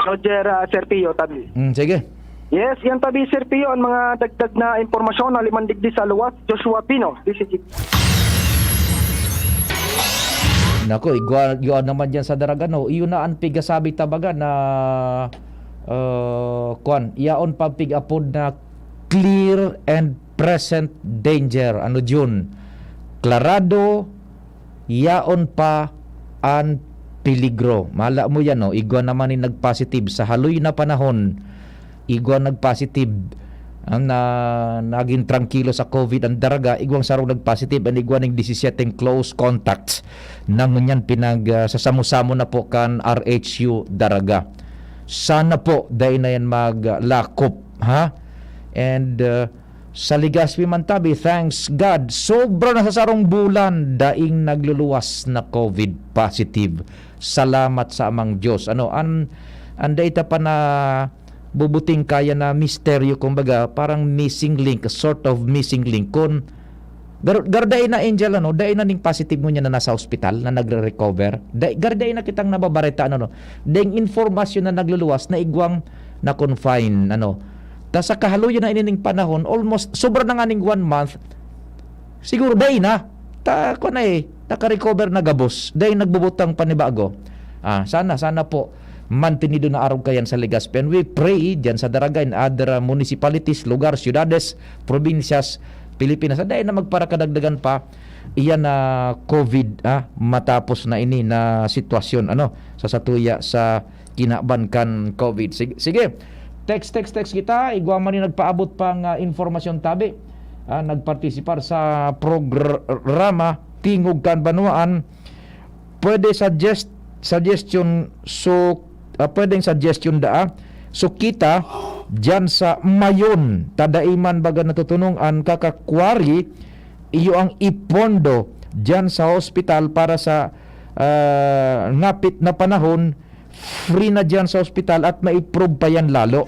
Roger, ah, Sir Pio, tabi. Mm, sige. Yes, yan tabi, Sir Pio, ang mga dagdag na impormasyon na liman digdi sa luwas, Joshua Pino, D C G. Nako, igwa, igwa naman dyan sa Daraga, no? Iyon na ang pigasabi tabaga na, uh, kwan, yaon pa pig-apod na clear and present danger. Ano, Jun? Klarado, yaon pa an peligro. Mala mo yan, no? Igwa naman yung nag-positive sa haloy na panahon. Igwa nag-positive, ah, na naging trangkilo sa COVID ang Daraga, igwang sarong nag-positive, and igwa ning disisiete close contacts na ngunyan pinag, ah, sasamo-samo na po kan R H U Daraga. Sana po, dai na yan maglakop, ha? And, ah, sa Legazpi man tabi, thanks God, sobra na sa sarong bulan, daing nagluluwas na COVID positive. Salamat sa Amang Diyos. Ano, an, an dai ta pa nabubuting kaya na misteryo, kumbaga, parang missing link, sort of missing link. Kun, gar-, gar-, dai na, Angel, ano, dai na ning positive ngunyan na nasa ospital, na nagre-recover. Dai, gar-, dai na kitang nababareta, ano, no? Daing informasyon na nagluluwas, na igwang na-confine, ano. Ta sa kahaluyan na ini ning panahon, almost, sobra na nga ning one month, siguro, dai na. Ta, kuwan na eh, naka-recover na gabos. Dai nagbubutang panibago. Ah, sana, sana po, mantenido na arog kayan sa Legazpi. And we pray dyan sa Daraga and other, ah, municipalities, lugar, syudades, probinsyas, Pilipinas. Dai na magparakadagdagan pa iyan na COVID, ah, matapos na ini na sitwasyon, ano, sa satuya sa kinaban kan COVID. Sige, sige. Text, text, text kita. Igwa man yung nagpaabot pang, ah, informasyon tabi. Ah, nagpartisipar sa programa Tingog kan Banwaan. Pwede suggest, suggestion, so, ah, pwedeng suggestion daa. So, kita, dyan sa Mayon, ta dai man baga natutunong an kakakwari, iyo ang ipondo dyan sa hospital para sa, ah, ngapit na panahon, free na diyan sa ospital at ma-improve pa yan lalo.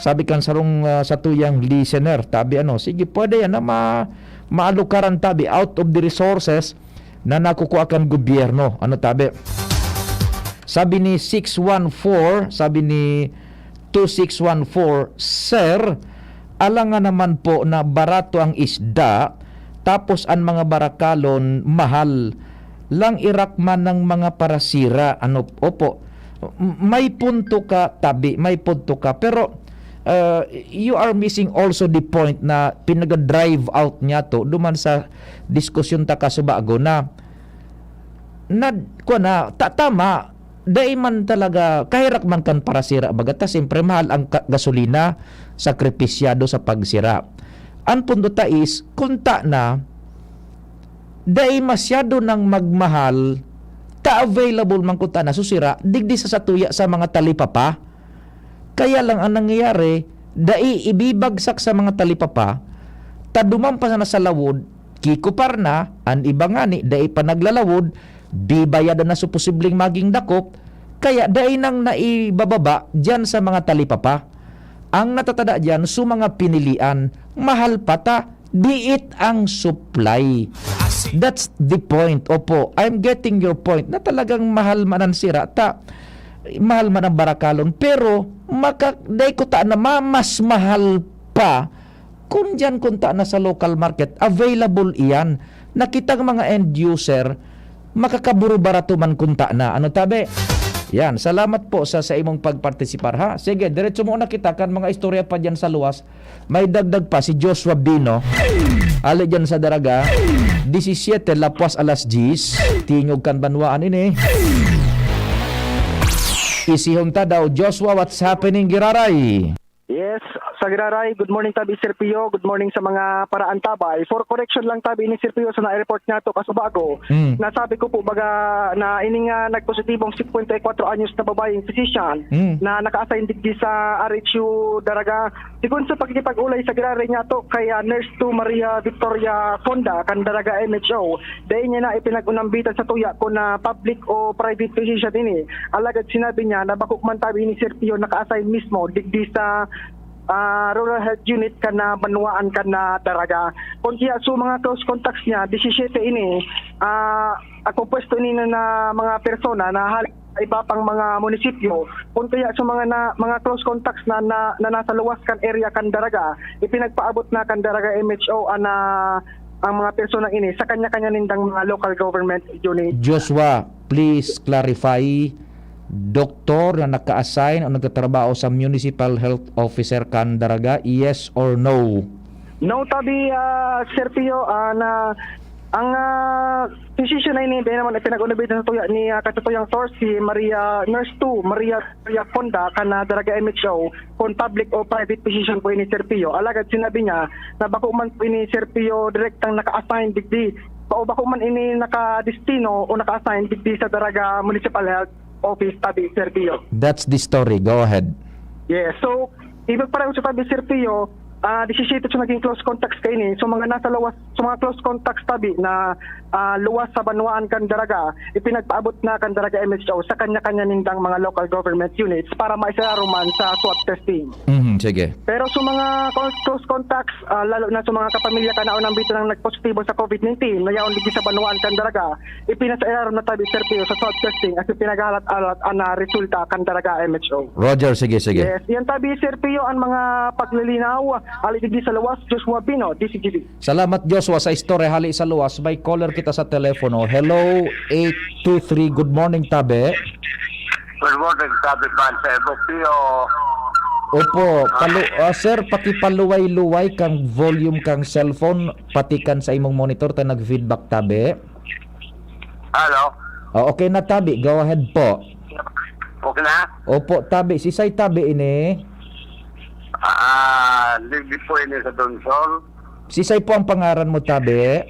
Sabi kan sarong, ah, satuyang listener, tabi ano, sige, pwede yan na ma-, maalukaran tabi out of the resources na nakukuha kan gobyerno. Ano tabi? Sabi ni six one four, sabi ni two six one four, "Sir, alangan naman po na barato ang isda, tapos ang mga barakalon mahal. Lang irak man ng mga parasira." Ano, opo. M-, may punto ka, tabi, may punto ka. Pero, uh, you are missing also the point na pinag-drive out niya to duman sa diskusyon ta kasubago na, na, kuwan na, ta-, tama, dai man talaga, kaherak man kan parasira, baga ta, siyempre, mahal ang ka-, gasolina, sakripisyado sa pagsira. Ang punto ta is, kung ta na, dai masyado nang magmahal, ta available man kung ta na susira, digdi sa satuya sa mga talipapa. Kaya lang ang nangyayari, dai ibibagsak sa mga talipapa, ta duman pa sana sa lawod, kikupar na, an iba ngani, dai pa naglalawod, bibayadan na so posibleng maging dakop, kaya dai nang naibababa diyan sa mga talipapa. Ang natatada diyan, so mga pinilian, mahal pa ta, diit ang supply. That's the point. Opo, I'm getting your point na talagang mahal man ang sira, ta, mahal man ang barakalon, pero maka-, dai ko ta na ma-, mas mahal pa kun diyan kun ta na sa local market, available iyan. Na kitang mga end user, makakaburo-barato man kun ta na. Ano tabi? Yan, salamat po sa, sa imong pagpartisipar, ha? Sige, diretso muna kita kan mga istorya pa diyan sa luwas. May dagdag pa si Joshua Bino. Ali diyan sa Daraga, disisiete, lapwas alas diyes. Tingog kan banwaan ini. Isihon ta daw, Joshua, what's happening, Giraray? Yes, sa Giraray, good morning tabi, Sir Pio. Good morning sa mga paraantabay. For correction lang tabi ni Sir Pio sa na-report niya to, Kasubago. Mm. Nasabi ko po baga na ining, ah, nagpositibong singkwenta y kwatro anyos na babaeng physician Mm. na naka-assign digdi sa R H U Daraga. Sigon sa pakikipag-ulay sa Giraray niya to kay, ah, Nurse two Maria Victoria Fonda kan Daraga M H O, dai niya na ipinag-unambitan sa tuya kun, ah, public o private physician ini. Alagad sinabi niya na bako man tabi ni Sir Pio naka-assign mismo digdi sa, ah, Rural Health Unit kan, ah, banwaan kan, ah, Daraga. Kun kaya, so, mga close contacts niya, disisiete ini, ah, ang kompwesto ini na, na mga persona na hali sa iba pang mga munisipyo. Kun kaya, so, mga na, mga close contacts na, na, na nasa luwas kan area kan Daraga, ipinagpaabot na kan Daraga M H O an, ah, ang mga personang ini sa kanya-kanya nindang mga local government unit. Joshua, please clarify, doktor na naka-assign o nagtatrabaho sa Municipal Health Officer kan Daraga, yes or no? No, tabi, ah, Sir Pio, ah, na Ang, ah, decision na ini, dahil naman ipinag-unabit sa tuya ni, ah, katutuyang source, si Maria, Nurse two, Maria, Maria Fonda, kan, ah, Daraga M H O, kung public o private position po ini, Sir Pio. Alagad sinabi niya na bako man po ini, Sir Pio, direktang naka-assign digdi, o bako man ini nakadestino o naka-assign digdi sa Daraga Municipal Health Office, tabi, Sir Pio. That's the story. Go ahead. Yes. So, ibig pa rin sa tabi, Sir Pio, ah, disisiyete sa naging close contacts kaini. So, mga nasa lawas, sa mga close contacts tabi na, ah, luwas sa banwaan kan Daraga, ipinagpaabot na kan Daraga M H O sa kanya-kanya nindang mga local government units para maisalaruman sa swab testing. Mhm, sige. Pero sa mga close, close contacts, ah, lalo na sa mga kapamilya kan naunang bito nang nagpositibo sa COVID nineteen na yaon digdi sa banwaan kan Daraga, ipinasailarom na tabi, Sir Pio, sa swab testing at ipinaghahalat-alat an, ah, resulta kan Daraga M H O. Roger, sige, sige. Yes, yan tabi, Sir Pio, ang mga paglilinaw. Ali digdi sa luwas, Joshua Bino, D C G B. Salamat, Joshua, sa istorya hali sa luwas. May caller kita sa telepono. Hello, eight two three. Good morning, tabi. Good morning, tabi man sa Ebopio. Opo, palu-, ah, sir, pakipaluway-luway kang volume kang cellphone, pati kan sa imong monitor ta nag-feedback, tabi. Hello? Oh, okay na, tabi. Go ahead po. Okay na? Opo, tabi. Sisay tabi ini? Ah, hindi po ini sa Donsol. Sisay po ang pangaran mo, tabi?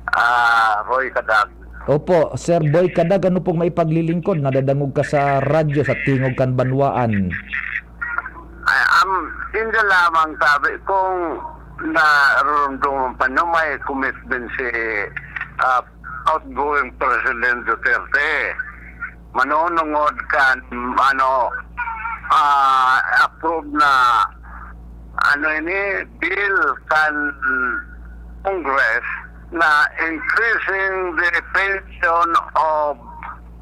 Ah, Roy Kadag. Opo, Sir Boy Kadag, ano pong maipaglilingkod? Nadadangog ka sa radyo, sa tingog kan banwaan. Ay, um, yun na lamang, tabi, kung narurumduman pa nyo, may commitment si, ah, outgoing President Duterte. Manunungod kan, ano, ah, approve na, ano ini, bill kan Congress na increasing the pension of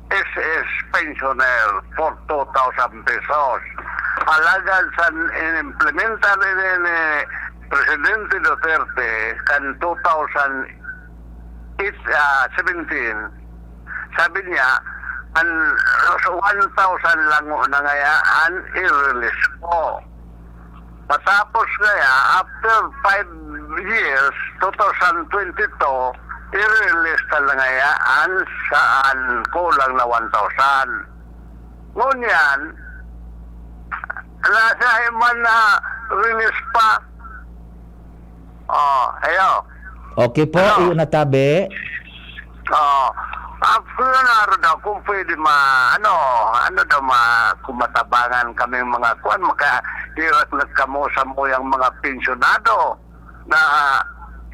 S S pensioner for two thousand pesos. Alagad sa inimplementar ini ni Presidente Duterte kan two thousand eight, ah, seventeen, sabi niya, an, one thousand lang na ngaya an i-release ko. Matapos ngaya, after five years, two thousand twenty-two, i-release na ngaya an saan kulang na one thousand. Ngunyan, nasa man na release pa. Oh, ayo. Okay po, Ano? Iyo na tabi. Oh, ah, kung ano daw, kung pwede ma-, ano, ano daw ma-, kung matabangan kaming mga kuwan, makahiras na kamo sa muyang mga pensyonado na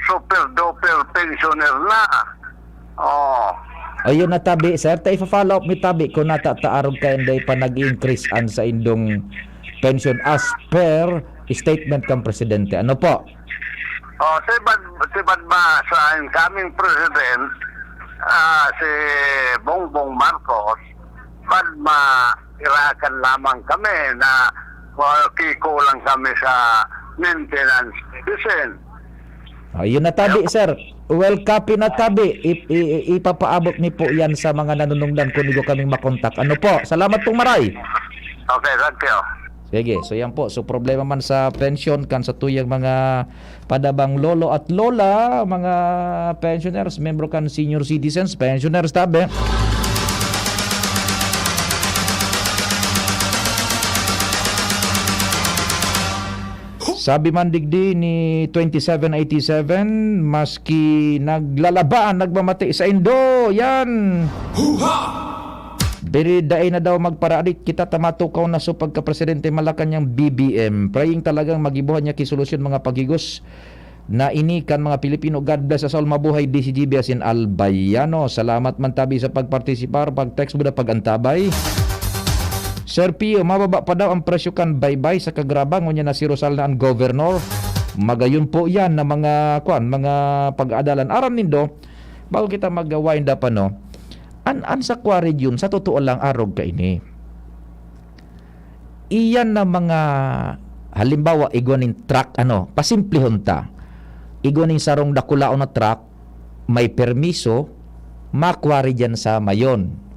super duper pensioner na. Oh. O, yun na tabi, sir. Ta ifa-follow up mi tabi kung natataarog ka inday pa nag-increase an sa indong pension as per statement kang presidente. Ano po? Oh, si Bad-, si Badma sa incoming president, ah, si Bongbong Marcos, Badma, irakan lamang kami na, well, kikulang kami sa maintenance medicine. Ah, yun na tabi, sir. Well, copy na tabi. I-, i-, i-, ipapaabot ni po yan sa mga nanunungdan kung igo kaming makontak. Ano po? Salamat pong maray. Okay, thank you. Sige, so yan po. So problema man sa pension kan sa tuyang mga padabang lolo at lola, mga pensioners, membro kan senior citizens, pensioners tabi. Sabi man digdi ni twenty-seven eighty-seven, maski naglalaba, nagmamati sa indo. Yan! Huha! Biri, dai na daw magpararit kita ta matukaw na so pagka-presidente Malacañang B B M. Praying talagang magibuhan niya ki solusyon mga paghigos na ini kan mga Pilipino. God bless us all. Mabuhay D C G B asin Albayano. Salamat man tabi sa pagpartisipar, pag-text mo na pag-antabay. Sir Pio, mababa pa daw ang presyo kan baybay sa kagraba, ngunyan na si Rosal na ang governor. Magayon po yan na mga, kwan, mga pag-aadalan. Aram nindo, bago kita mag-wind up, ano, an, an sa Aqua Region, sa totoo lang, arog kaini. Iyan na mga, halimbawa, igwa nin truck, ano, pasimplihon ta. Igwa nin sarong dakulaon na truck, may permiso, ma-quarry diyan sa Mayon.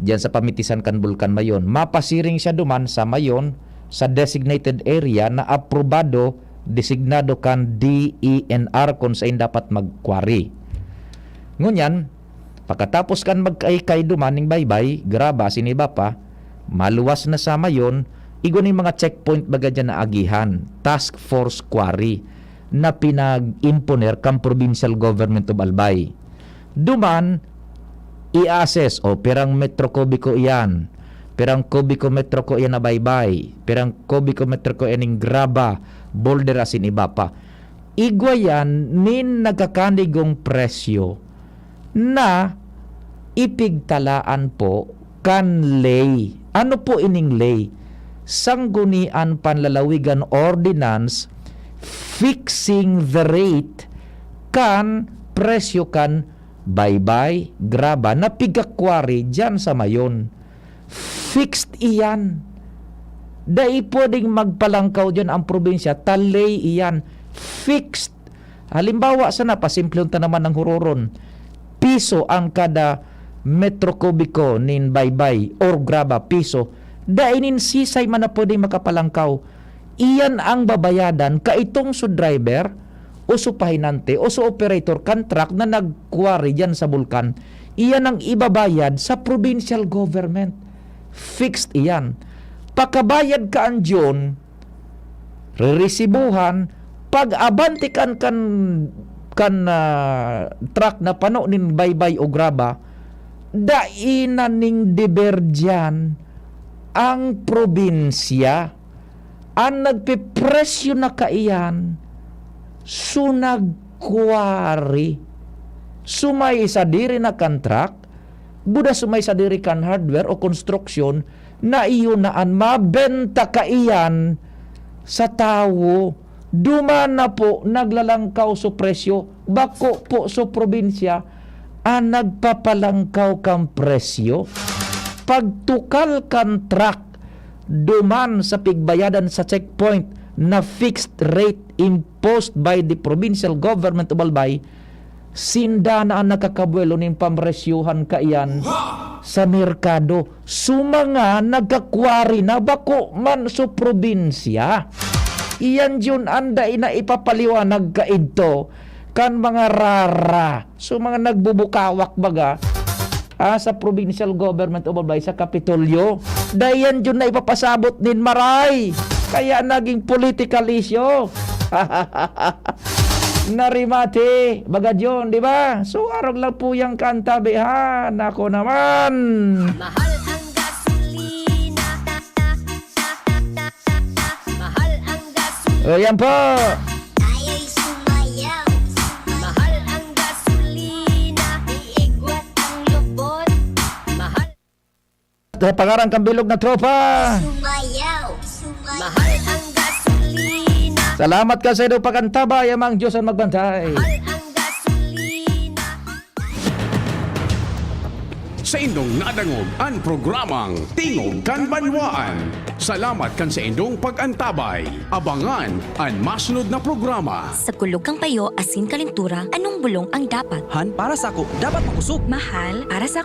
Diyan sa pamitisan kan Bulkan Mayon. Mapasiring siya duman sa Mayon, sa designated area na aprobado, designado kan D E N R kung saan dapat mag-quarry. Ngunyan, pakatapos kan magkaykay duman ning Baybay, Graba asin iba pa, maluwas na sa Mayon, igwa ning mga checkpoint baga diyan na agihan, task force quarry, na pinag-imponer kan Provincial Government of Albay. Duman, i-assess, o, pirang metro kubiko iyan, pirang kubiko metro ko iyan na Baybay, pirang kubiko metro ko iyan ning Graba, boulder asin iba pa. Igwa yan nin nagkakanigong presyo na ipigtalaan po kan ley. Ano po ining ley? Sanggunian Panlalawigan Ordinance fixing the rate kan presyo kan Baybay, Graba na pigkakwari diyan sa Mayon. Fixed iyan. Dai pwedeng magpalangkaw diyan ang probinsya, ta ley iyan. Fixed. Halimbawa sana, pasimplehon ta naman ng huroron, piso ang kada metro kubiko nin Baybay or Graba, piso. Dai nin sisay man na pwedeng makapalangkaw. Iyan ang babayadan kaitong su driver o su pahinante o su operator kan truck na nagkwari diyan sa bulkan. Iyan ang ibabayad sa provincial government. Fixed iyan. Pakabayad ka an June, reresibuhan, pag-abante kan, kan, kan, ah, truck na pano nin Baybay o Graba, dai na nin deber diyan ang probinsya. An nagpepresyo na kaiyan, su nagkwari. Su may sadiri na kan truck, buda su may sadiri kan hardware o konstruksyon, na iyo na an mabenta kaiyan sa tawo. Duman na po naglalangkaw su presyo, bako po su probinsya an nagpapalangkaw kan presyo. Pagtukal kan truck, duman sa pigbayadan sa checkpoint na fixed rate imposed by the provincial government of Albay, sinda na an nakakabuwelo nin pamresyohan kaiyan sa merkado. Su mga nagkakwari na bako man su probinsya. Iyan diyon an dai na ipapaliwanag kaidto kan mga rara. Su mga nagbubukawak baga, ah, sa provincial government of Albay, sa Kapitolyo. Dai iyan diyon na ipapasabot nin maray. Kaya naging political issue. Narimate, baga diyon, di ba? So, arog lang po yang kantabihan. Ako naman. Mahal ang gasolina. Mahal ang gasolina. O, yan po. Tayo'y sumayaw. Mahal ang gasolina. Iigwat ang lubot. Mahal. Sa pangaran kan bilog na tropa. Sumayaw. Sumayaw. Mahal ang gasolina. Salamat kan saindong pag-antabay, Amang Diyos ang magbantay. Mahal ang gasolina. Saindong nadangog an programang Tingog kan Banwaan. Salamat kan saindong pag-antabay. Abangan an masunod na programa. Sa kulog kan payo asin kalentura, anong bulong ang dapat? Han, para sako, dapat makosog. Mahal, para sa